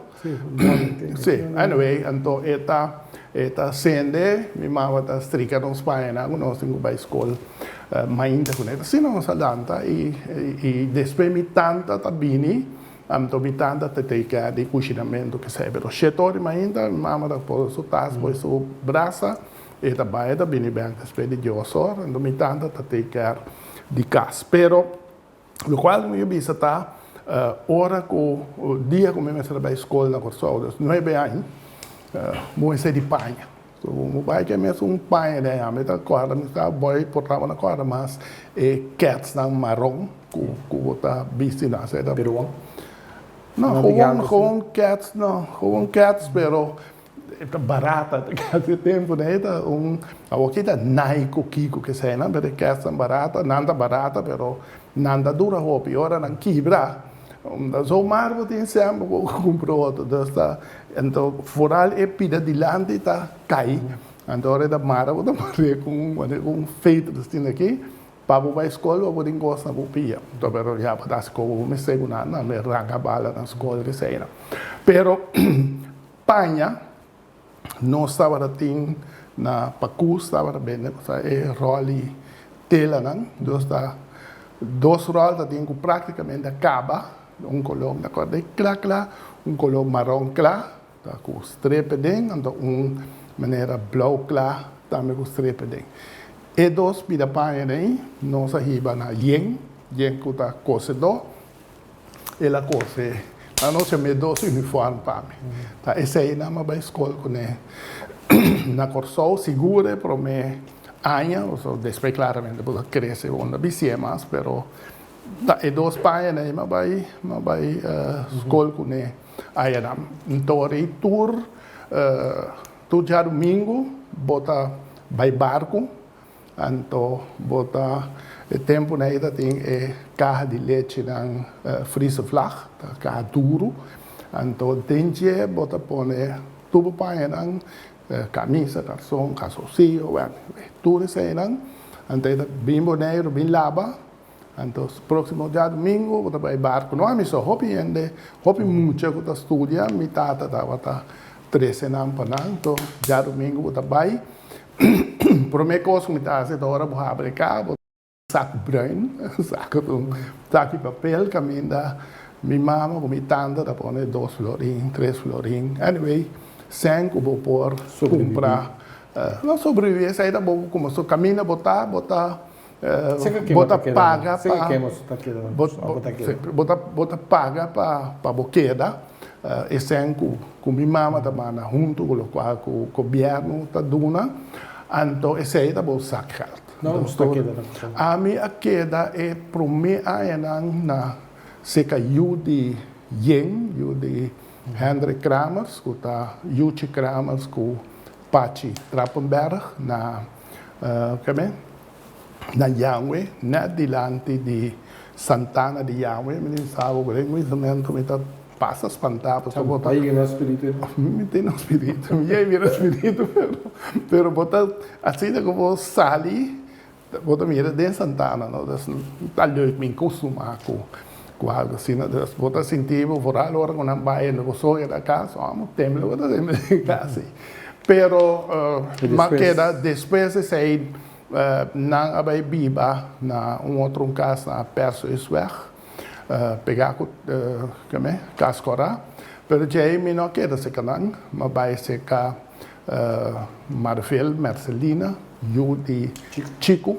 Sí, anyway, anto e ta e ta sende, mi mama ta strika nos pañanan ku nos tin ku bai skol mainta kuné. Asina nos a lanta i i despues mi tanta ta bini, anto mi tanta ta take care di kushinamentu kesei. Pero shete ora di mainta mi mama ta pone su tas, pone su brasa, e ta bai e ta bini bèk despues di dios ora, anto mi tanta ta take care di kas. Pero Lokual mi a bisa ta ora ku dia ku mi mester a bai skol na Kòrsou, dus nuebe aña, bo mester di paña. So bo bai ke mes un paña den aña. Mi ta kòrda mi ta bòi por tabata kòrda mas e kètsnan maron ku ku bo ta bisti nan. Peruan? No, gewoon gewoon kèts no, gewoon kèts pero E ta barata, ta kasi e tempu nan e ta un, awoki ta Nike ku kiko kesei nan, pero e kèsnan barata, nan ta barata pero nan ta dura hopi, ora nan kibra ta zomaar bo tin sèn pa bo kumpra otro, dus ta, anto foral e pida dilanti ta kai, anto ora e ta mara bo ta mar'é ku un manera ku un feter asina aki pa bo bai skol pa bo tin kos na bo pia, anto pero ya bo ta hasi komo bo mester ku nan, nan ranka bala na skol kesei nan, pero. Paña nos tabata tin na pakus tabata bende cosa e ròl di telanan dos ta dos ròl ta tin ku praktikamente a kaba un koló mi ta kòrda e kla kla un koló maron kla ta ku strepe den anto un manera blou kla tambe ku strepe den. E dos pida paña den nos a hiba na Yen, Yen ku ta kosedó, el a kose a nos yam'é dos uniform pa mi. Ta eseinan mi a bai skol kuné na Kòrsou, sigur e promé aña, pasobra despues klaramente bo ta krese bo no ta bisié mas, pero ta e dos pañanan ei mi a bai mi a bai skol kuné ayanan. Nto rei tur tur djadumingu bo ta bai barku. Anto bo ta e tempunan ei ta tin e kaha di lechinan Friese Vlag, ta kaha duru. Anto den dje bo ta pone tur bo pañanan, kamisa, karson, kalsonsiyo, wèn, tur eseinan. Anto e ta bin Boneiru bin laba. Anto próksimo djadumingu bo ta bai barku. No ami so, hopi hende, hopi mucha ku ta studia, mi tata tabata trese nan pa nan. Anto djadumingu bo ta bai. Promé kos ku mi ta hasi ta ora bo habri e kaha, bo saku bruin, saku un saki papel kaminda mi mama ku mi tanta ta pone dos florin, tres florin. Anyway, sèn ku bo por kumpra. No sobreviví, esei ta bo ku komo kaminda bo ta, bo ta Bo ta paga pa bo ta paga pa bo keda e sèn ku mi mama ta manda huntu ku lokual ku gobièrnu ta duna anto esei ta bo zakgeld. Ami a keda e promé añanan na seka yu di Yen, yu di Hendrik Kramers ku ta Yuchi Kramers ku Pachi Trappenberg na keme na Yahweh net dilanti di Santana di Yahweh mi tin sa bo den kuminsamentu mi ta pasa spantá pasobra bo ta Bai yena spiritu mi tin un spiritu mi yei bira spiritu pero pero bo ta asina ku bo sali Bo ta mira den Santana no, dus ta leuk mi kustumá ku ku algu asina, dus bo ta sinti bo vooral ora ku nan bai bo so keda kas, amo tembla bo ta tembla den kas si. Pero m'a keda despues esei nan a bai biba na un otro un kas na Persoesweg pegá ku keme Kas Kòrá, pero djei mi no a keda serka nan, m'a bai serka Marvel Mercelina, yu di Chico.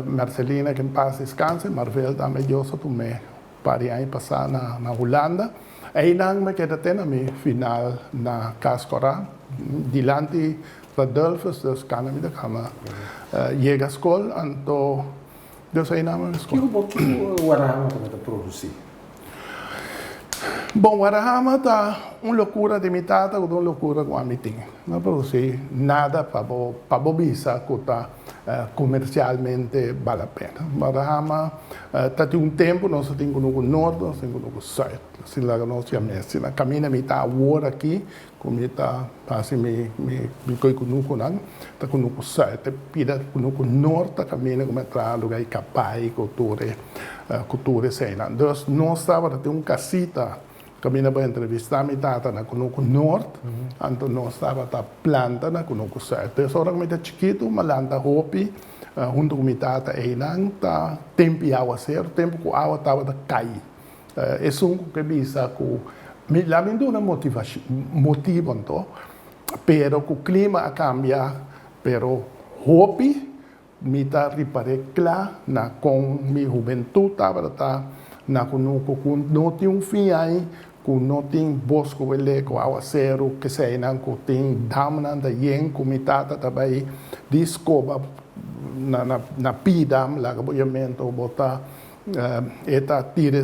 Mercelina ke en pas descanse, Marvel tambe Dios a tum'é par di aña pasá na Hulanda. Einan mi keda te na mi final na Cas Cora, dilanti Radulphus, dus kana mi ta kama yega skol, anto dus einan mi skol. Kiko bo kiko Warahama tabata produsí? Bon, Warahama ta un lokura di mi tata ku ta un lokura ku ami tin. No a produsí nada pa bo pa bo bisa ku ta komersialmente bal la pena. Warahama ta tin un tempu nos a tin kunuku nort, nos a tin kunuku sùit. Asina laga nos yam'é. Asina kaminda mi ta awor aki ku mi ta hasi mi mi mi koi kunukunan ta kunuku sùit. E pida kunuku nort ta kaminda ku mi a traha luga i kabai ku tur e ku tur eseinan. Dus nos tabata tin un kasita kaminda bo entrevistá mi tata na kunuku nort, anto nos tabata planta na kunuku sùit. Dus ora ku mi ta chikitu mi a lanta hopi huntu ku mi tata einan ta tempu i awaseru, tempu ku awa tabata kai. Esun ku ke bisa ku mi la mi duna motivashon motibo anto pero ku klima a kambia pero hopi mi ta ripar'é kla na kon mi hubentut tabata ta na kunuku ku no tin un fin ai ku no tin bosku wele ku awaseru keseinan ku tin damnan ta yen ku mi tata ta bai di skoba na na pida laga bo yamento bo ta E ta tira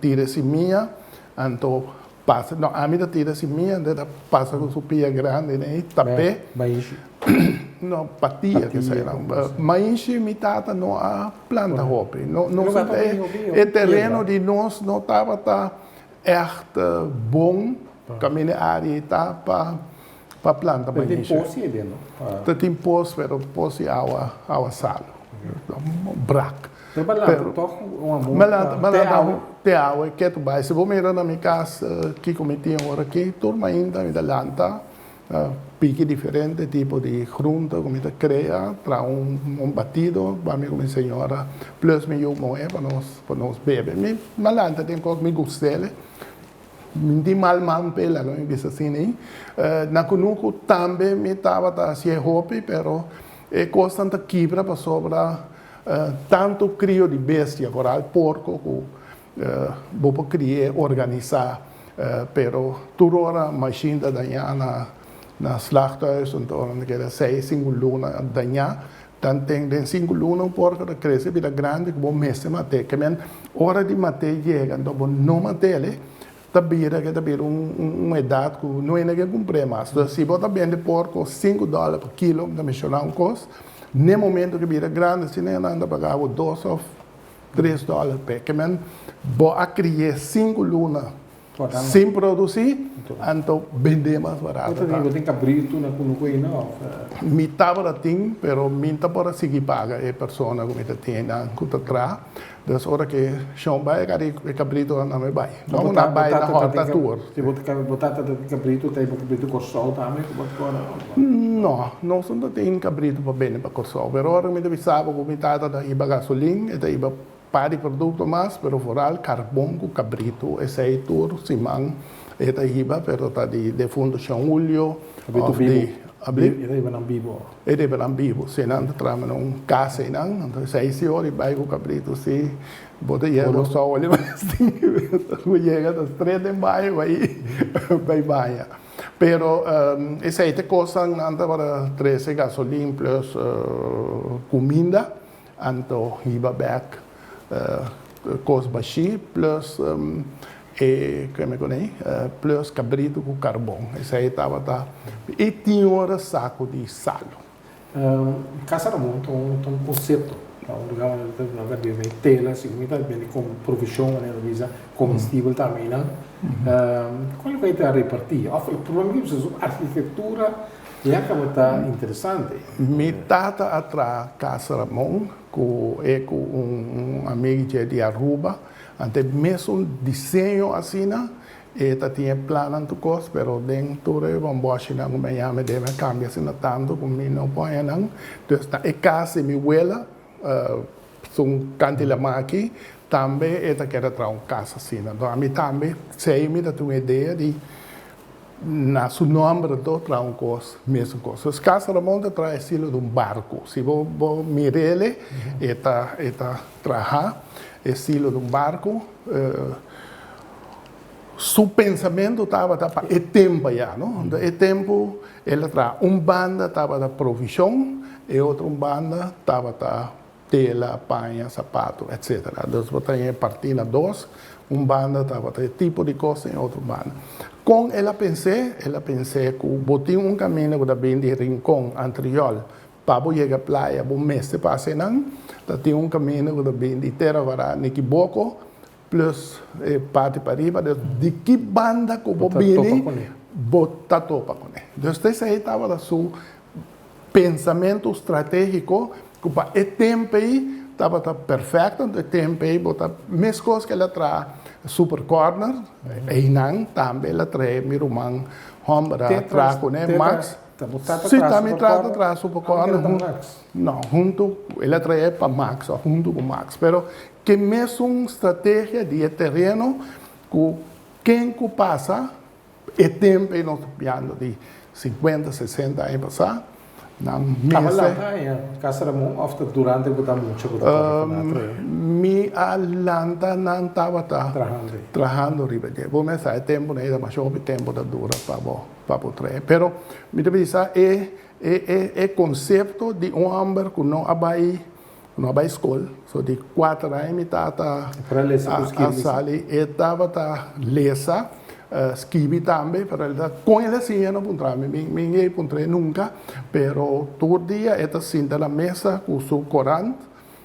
tira e simia, anto pasa, no, ami ta tira e simia, anto e ta pasa ku su pia grandi nei, tap'é. Maishi. No, patia ke sa nan. Maishi mi tata no a planta hopi. No, nos e tereno di nos no tabata ègt bon, kaminda e área ei ta pa pa planta maishi. Ta tin pos ei den, no? Ta tin pos, pero pos di awa, awa salu. Brak. Pero pa lanta tog un amor pa te awe. Te awe, ketu bai. Si bo mira na mi kas kiko mi tin ora aki, tur mainta mi ta lanta, piki diferente tipo di groente ku mi ta krea, traha un batido pa mi ku mi señora plus mi yu muhé pa nos pa nos bebe. Mi a lanta den kos mi gust'el. Mi tin mal man p'e, laga mi bisa asina ei. Na kunuku tambe mi tabata hasié hopi, pero e kosnan ta kibra pasobra tantu krio di bestia, foral porko ku bo por kri'é organisá, pero tur ora mashin ta dañá na na slachthuis, anto nan ta keda seis, sinku luna dañá. Dan ten den sinku luna un porko ta krese bira grandi ku bo mester mat'é. Ke men ora di mat'é yega anto bo no mat'é ta bira ke ta bira un un edat ku no hende ke kumpr'é mas. Entonces si bo ta bende porko sinku dòler pa kilo, mi ta menshoná un kos, n'e momento ke bira grandi asina nan ta paga bo dos òf tres dòler p'e. Ke men bo a kri'é sinku luna sin produsí, anto bend'é mas barato. Bo tin kabritu na kunuku ei no? Mi tabata tin, pero mi ta por a sigui paga e persona ku mi ta tin einan ku ta traha. Dus ora ku e shon bai a kari e kabritunan tambe bai. No nan bai na hòrta tur. Si bo tata ta tin kabritu, ta hiba kabritu Kòrsou tambe ku bo ta kòrda? No, nos no ta tin kabritu pa bende pa Kòrsou. Pero ora ku mi ta bisa bo ku mi tata ta hiba gasolin, e ta hiba Par di produkto mas, pero vooral karbon ku kabritu, esei tur siman e ta hiba, pero ta di defunto Shon Julio Kabritu òf di bibu. Abli? E ta hiba nan bibu. E ta hiba nan bibu, si nan ta traha na un kas einan, anto esei si ora i bai ku kabritu si bo ta yega Olo. sòl i bo yega ta stret den baño bai bai baña. Pero esei ta e kosnan nan tabata trese gasolin plus kuminda. Anto hiba bek kos bashí plus e keme kuné plus kabritu ku karbon. Esei tabata i tin ora saku di salu. Casa Ramon ta un ta un konsepto, ta un lugar unda ta nan ta bende tela, segun mi ta bende provishon manera ta bisa komestibel tambe einan. Kual ku ta repartí òf e problema ki bisa su arkitektura Ya caba ta interesante. Mi tata a traha Casa Ramon cu e cu un amigo dje di Aruba. Ante mesun diseño asina e ta tin e plannan tur cos pero den tur e bomboshinan cu mi a yama debe a cambia asina tanto cu mi no por haña nan. Dus na e cas di mi wela sun canti lama aki tambe e ta keda traha un cas asina. Enton ami tambe sei mi ta tin un idea di Na su nomber anto traha un kos, mesun kos. Pues Casa Ramon ta traha estilo di un barku. Si bo bo mir'ele e ta e ta traha estilo di un barku. Su pensamentu tabata pa e tempu ayá, no? Anto e tempu el a traha un banda tabata provishon, e otro un banda tabata tela, paña, sapato, etc. Dus bo ta haña e partí na dos, un banda tabata e tipo di kos en otro banda. Kon el a pens'é? El a pens'é ku bo tin un kaminda ku ta bin di Rincon, Antriol, pa bo yega playa bo mester pasa einan, ta tin un kaminda ku ta bin di Tera Vará, Nikiboko, plus e parti pariba, dus di ki banda ku bo bini bo ta topa kuné. Dus esei tabata su Pensamentu stratégiko ku pa e tempu ei tabata perfèkto, anto e tempu ei bo ta meskos ku el a traha Super Corner, einan tambe el a trae mi ruman hòmber a traha kuné, Max. Si, tambe mi tata traha Super Corner no, huntu, el a trae pa Max òf huntu ku Max, pero ke mesun strategia di e tereno ku ken ku pasa E tempu ei nos ta piando di sinkuenta, sesenta aña pasá, nan mester. Tabata lanta aña Casa Ramon òf ta durante ku ta mucha ku ta kòrda ku nan a trae? Mi a lanta nan tabata trahando riba dje. Bo mester sa e tempunan ei ta masha hopi tempu ta dura pa bo pa bo trae. Pero mi ta bisa e e e konsepto di un hòmber ku no a bai No a bai skol, so di kuater aña mi tata a sali, e tabata lesa, skibi tambe, pero el ta kon el a siña no puntra mi, mi no a puntr'é nunka, pero tur dia e ta sinta na mesa ku su korant,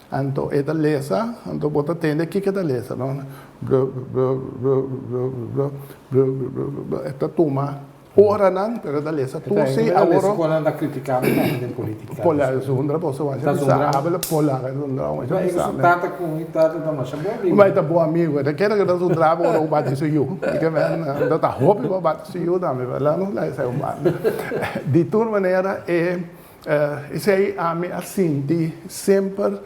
anto e ta lesa, anto bo ta tende kiko e ta lesa, no, blu blu blu blu blu blu blu blu, e ta tuma Oranan, pero ta lesa tur si awor. Lesa ku nan ta kritika mi tambe den politika. Polar zundra boso wak bisa abel polar zundra wak bisa. Su tata ku mi tata ta masha bon amigu. Bai ta bon amigu e ta kere ku ta zundra bo ora bo bati su yu. Ta ta hopi bo bati su yu tambe pero la nos laga esei un banda. Di tur manera e esei ami a sinti semper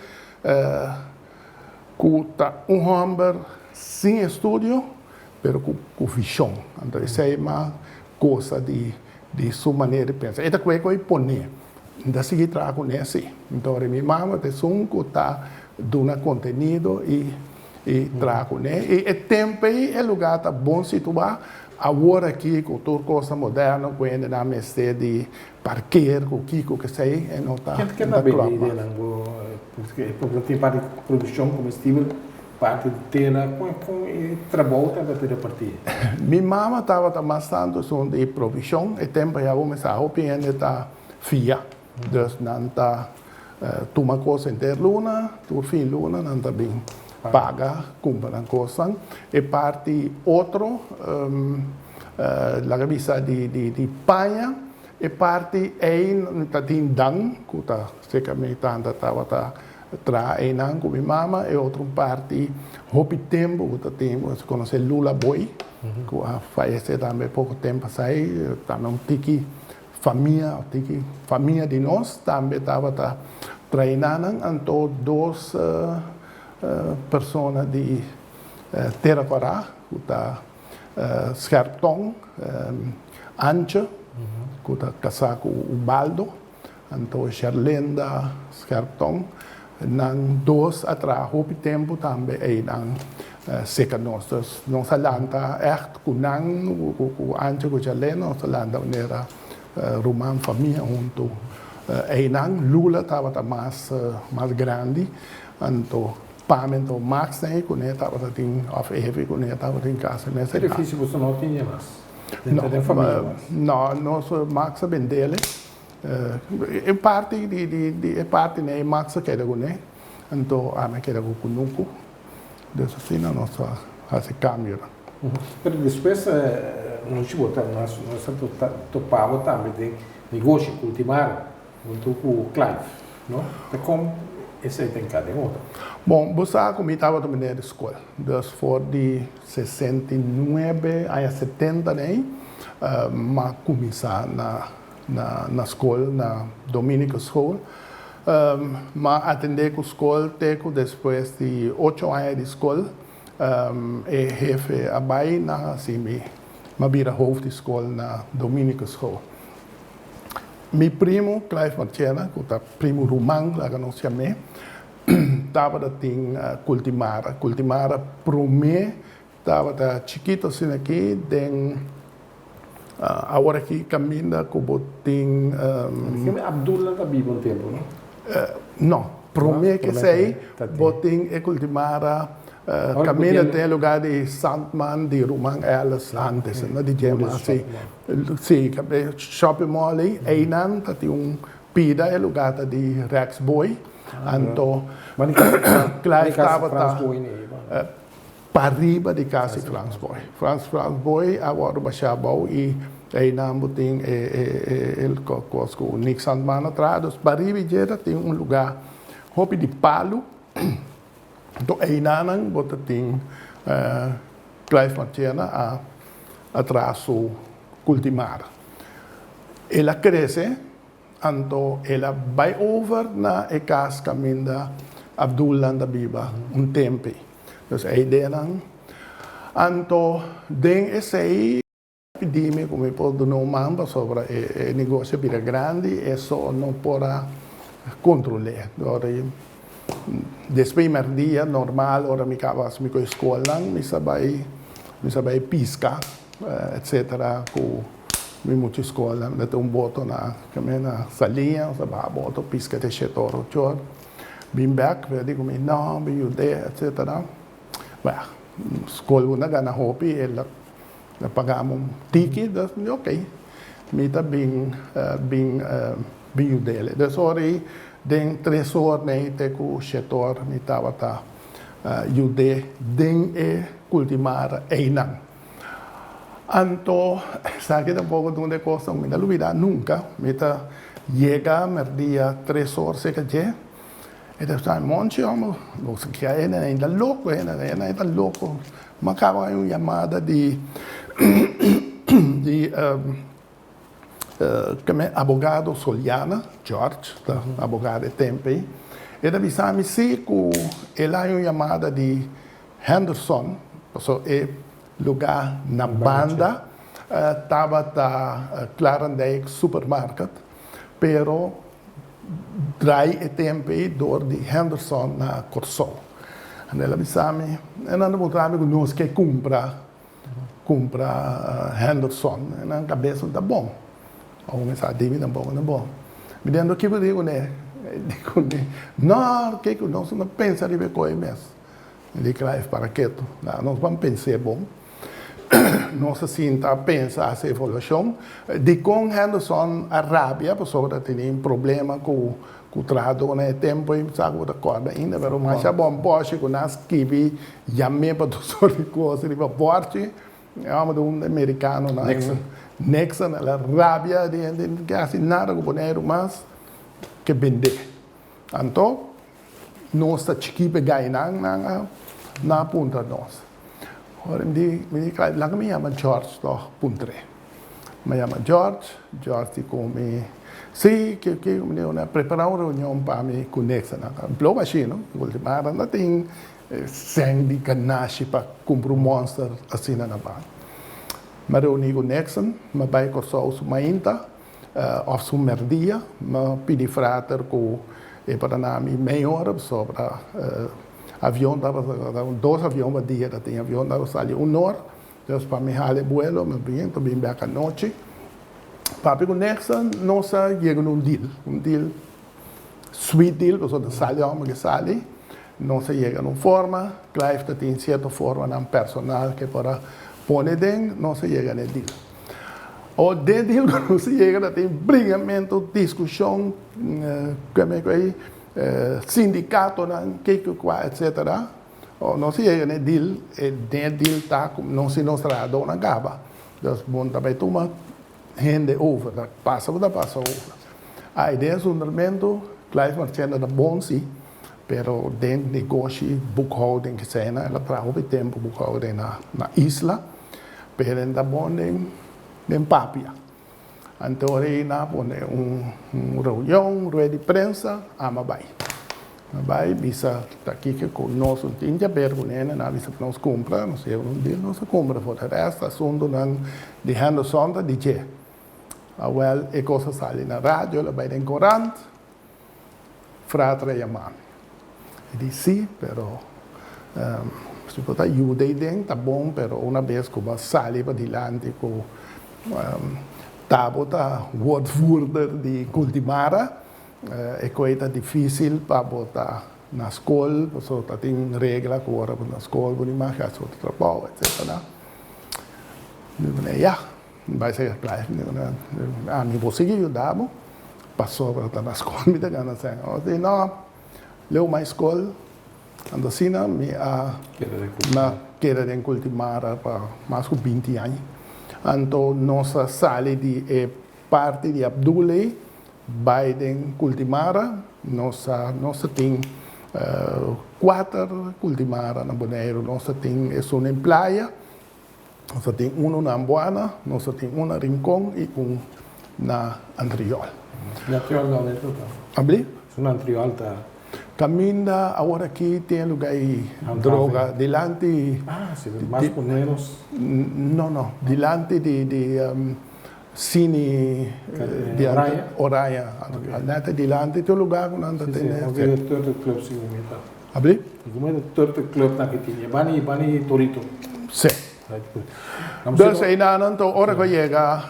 ku ta un homber sin estudio. pero ku ku vishon. Anto esei mas gosa di di su manera di pensa. E ta kue ku e pone. Mi ta sigui traha kuné si. Anto ora mi mama ta esun ku ta duna kontenido i i traha kuné. I e tempu ei e lugá ta bon situá. Awor aki ku tur kos ta moderno ku hendenan mester di parker ku kiko kesei e no ta Ken no ta ta bende klòp mas. ideanan bo porque tin parti produkshon komestibel, parti di tela, kon kon e trabou tabata repartí? Mi mama tabata mas tantu esun di provishon, e tempu ya bo mester hopi hende ta fia, dus nan ta tuma kos henter luna, tur fin luna nan ta bin paga kumpra nan kosnan. E parti otro laga bisa di di paña, e parti ei ta tin Dan ku ta serka mi tanta tabata traha einan ku mi mama, e otro parti hopi tempu ku ta tin bo konosé Lula Boy ku a fayesé tambe poko tempu pasai, tambe un tiki Famia, tiki famia di nos tambe tabata traina nan, anto dos persona di Tera Kòrá ku ta scherp tong, Antje ku ta kasá ku Ubaldo, anto Sherlinda scherp tong, nan dos a traha hopi tempu tambe einan seka nos. Dus nos a lanta ègt ku nan, ku Antje ku Sherlinda, nos a lanta manera ruman, famia huntu einan. Lula tabata mas mas grandi, anto Pam anto Max den ei kuné tabata tin, òf Evi kuné tabatin kas e mes E edat. difísil boso no tin e mas den famia mas? No, nos Max a bendele. E parti di di di e parti nei Max a keda kuné, anto ami a keda ku kunuku. Dus asina nos a hasi kambionan. Pero despues nochi bo ta nos a topa bo tambe den negoshi Cultimar huntu ku Clive, no? Ta kon esei ta enka den otro? Bon, bo sa ku mi tabata meneer di skol. Dus for di 69 aña 70 nei, m'a kuminsá na na skol, na Dominicuschool. M'a atendé ku skol te ku despues di ocho aña di skol e hefe a bai na hasi mi. M'a bira hoofd di skol na Dominicuschool. Mi primu, Clive Marchena, ku ta primu ruman, laga nos yam'é, tabata tin Cultimara. Cultimara promé Tabata chikito asina aki den awor aki kaminda ku bo tin. Kende Abdullah ta biba un tempu no? No, prome ke esei bo tin e kultimara kaminda den e lugar di Sandman di ruman Ellis antes no di dje mas si si shopping mall ei einan ta tin un pida e lugar ta di Rex Boy anto Clive tabata. Pariba di kas di Frans Boy. Frans Frans Boy a wòrdu bashá abou i einan bo tin e e e kos ku Nick Sandman a traha. Dus pariba i dje ta tin un lugá hopi di palu. Anto einanan bo ta tin Clive Marchena a a traha su kultimar. El a krese. Anto el a bai over na e kas kaminda Abdulnan ta biba un tempi. Dus e ideanan. Anto den esei a pidi mi ku mi por duna un man pasobra e negoshi a bira grandi e so no por a kontrol'é. Ora despues merdia normal ora mi kaba hasi mi ku e skolnan mi sa bai mi sa bai piska. Etcetera ku mi mucha skola mi ta tin un boto na keme na Saliña nos ta baha boto piska te shete ora ocho ora bin bek mi a di ku mi no mi yud'é etcetera bueno skol bo na gana hopi el a pagami un tiki dus mi di ok mi ta bin bin bin yud'é dus ora ei den tres or nei te ku shete or mi tabata yud'é den e kultimar einan. Anto esaki tampoco ta un di e cosnan cu mi ta lubida nunca. Mi ta yega merdia tres or cerca dje, e ta bisa mi, Monchi homber, bo sa kia hende nan ta loco, hende nan ta loco. Mi a caba un yamada di di abogado Soliana, George ta abogado e tempo ey, e ta bisa mi si cu el a haña un yamada di Henderson, pasobra e. Lugá na banda tabata Klarendijk Supermarket, pero drai e tempu ei dor di Henderson na Kòrsou. El a bisa mi, e nan ta puntra mi ku nos ke kumpra kumpra Henderson. E nan kabes no ta bon. Awor mi sa di mi tampoco no bon. Mi di anto kiko di kuné? E di kuné, no, kiko nos no pensa riba e koi mes. Mi di Clive para ketu, na nos ban pens'é bon. Nos a sinta a pensa hasi evaluashon. Dikon Henderson a rabia? Pasobra tene un problema ku ku trahadónan e tempu ei, mi sa ku bo ta kòrda ainda, pero masha bon pòshi ku nan a skibi yam'é pa tur sort di kos riba bòrchi. E hòmber ta un merikano nan. Nixon. Nixon, el a rabia di hende no ke hasi nada ku Boneiru mas ke bend'é. Anto nos ta chikí p'e gainan nan a nan a puntra nos. Ora mi di mi di Clive laga mi yama George tòg puntr'é. Mi a yama George, George di ku mi si ke ke mi di una prepará un reunion pa mi ku Nixon. Nan a blow mashí no, ultima ora nan tin Sèn di ganashi pa kumpra un monster asina na bank. Mi a reuní ku Nixon, mi a bai Kòrsou su mainta òf su mèrdia, mi a pidi frater ku e por a na mi mei ora pasobra avion tabata, dos avion pa dia ta tin, avion tabata sali un or, dus pa mi hala e buelo mi a bin, mi a bin bèk anochi. Papia ku Nixon nos a yega na un deal, un deal. Sweet deal pasobra ta sali homber ke sali. Nos a yega na un forma, Clive ta tin cierto formanan personal ke por a pone den, nos a yega na e deal. Awor den e deal ku nos a yega ta tin bringamento, diskushon, keme ku ei, sindikatonan, kiko kua etcetera. Awor nos a yega na e deal, e den e deal ta ku nos i nos trahadónan kaba. Dus bo ta bai tuma hende over, ta pasa ku ta pasa over. Ai den zundermentu, Clive Marchena ta bon si, pero den negoshi boekhouding esena, el a traha hopi tempu boekhouding na na isla, pero el ta bon den den papia. Anto ora ei nan a pone un un reunion, rueda di prensa, ama bai. A bai bisa ta kiko ku nos no tin djaber ku nene, nan a bisa pa nos kumpra, nos yega un dia nos a kumpra, for de rest asuntunan di Henderson ta di dje. Awel e kos a sali na radio, el a bai den korant, frater a yama mi. E di si, pero si bo ta yuda ei den ta bon, pero una bes ku bo a sali padilanti ku ta bo ta woordvoerder di Cultimara, E koe ta difísil pa bo ta na skol, pasobra ta tin regla ku ora bo na skol bo ni mag hasi otro trabou, etsetera. Mi pone, ya, mi bai sega Clive, mi pone, ami por sigui yuda bo, pasobra ta na skol mi ta gana sèn. Ora di, no, leu mai skol, anto asina mi a keda den Cultimara pa mas ku binti aña. Anto nos a sali di e parti di Abdul ei Bai den Cultimara, nos a nos ta tin kuater Cultimara na Boneiru, nos ta tin esun den Playa, nos ta tin unu na Amboana, nos ta tin un na Rincon i un na Antriol. Na Antriol donde ta ta? Abli? Esun na Antriol ta? Caminda awor aki tin e lugar ei droga dilanti. Ah, si, mas o menos. No, no, dilanti di di. Sini di Oranje. Net dilanti tur lugar ku nan ta tene. Si, si, e Turtle Club si mi ta. Abri? Como e Turtle Club nan ki tin, e bani, bani Torito. Si. Dus einan anto ora ku a yega,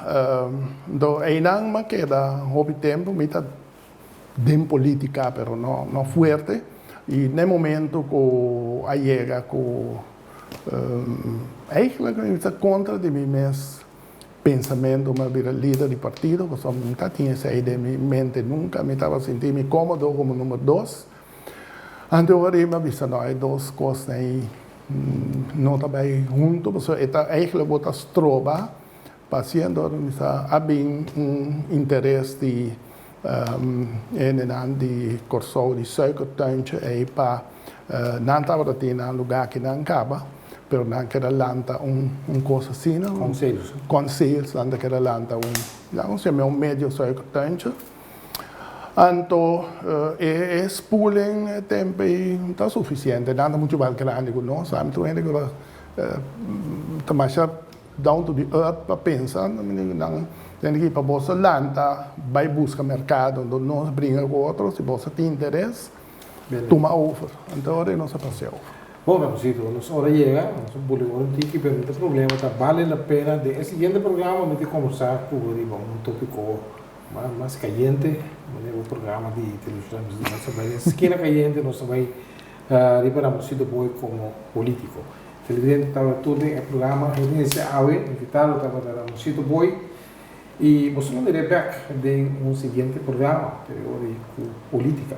anto einan mi a keda hopi tempu, mi ta den politica pero no no fuerte y na e momento cu a yega cu eigenlijk mi ta contra di mi mes pensamento mi a bira lider di partido pasobra mi ta tin esey den mi mente nunca mi tabata sinti mi comodo como number dos anto ora mi a bisa no e dos cosnan ey no ta bay hunto pasobra e ta eigenlijk bo ta stroba Paciendo mi sa a bin un interes di hendenan di Kòrsou di Suikertuintje ei pa nan tabata tin nan lugá ki nan kaba, pero nan keda lanta un un kos asina. Kon sales. Kon sales nan ta keda lanta un, ya un seme un medio Suikertuintje. Anto e e spullen e tempo ei no ta sufisiente, nan ta muchu mas grandi ku nos, ami tur hende ku ta. Ta masha down to the earth pa pensa, nan tin ki pa boso lanta bai buska merkado, anto nos bringa ku otro, si boso tin interes, tuma over. Anto ora nos a pas'é over. Bon, Ramosito, nos ora yega, nos a buli ora un tiki, pero no ta problema, ta bale la pena. Den e siguiente programa mi ta kombersá ku bo riba un topiko mas kayente, manera bo programa di televishon nos a bai den skina kayente, nos a bai riba Ramosito Boy komo polítiko. Televidente tabata tur den e programa Herencia Awe, invitado tabata Ramosito Boy y boso lo mir'é bek den un siguiente programa, pero e ora ei cu politica.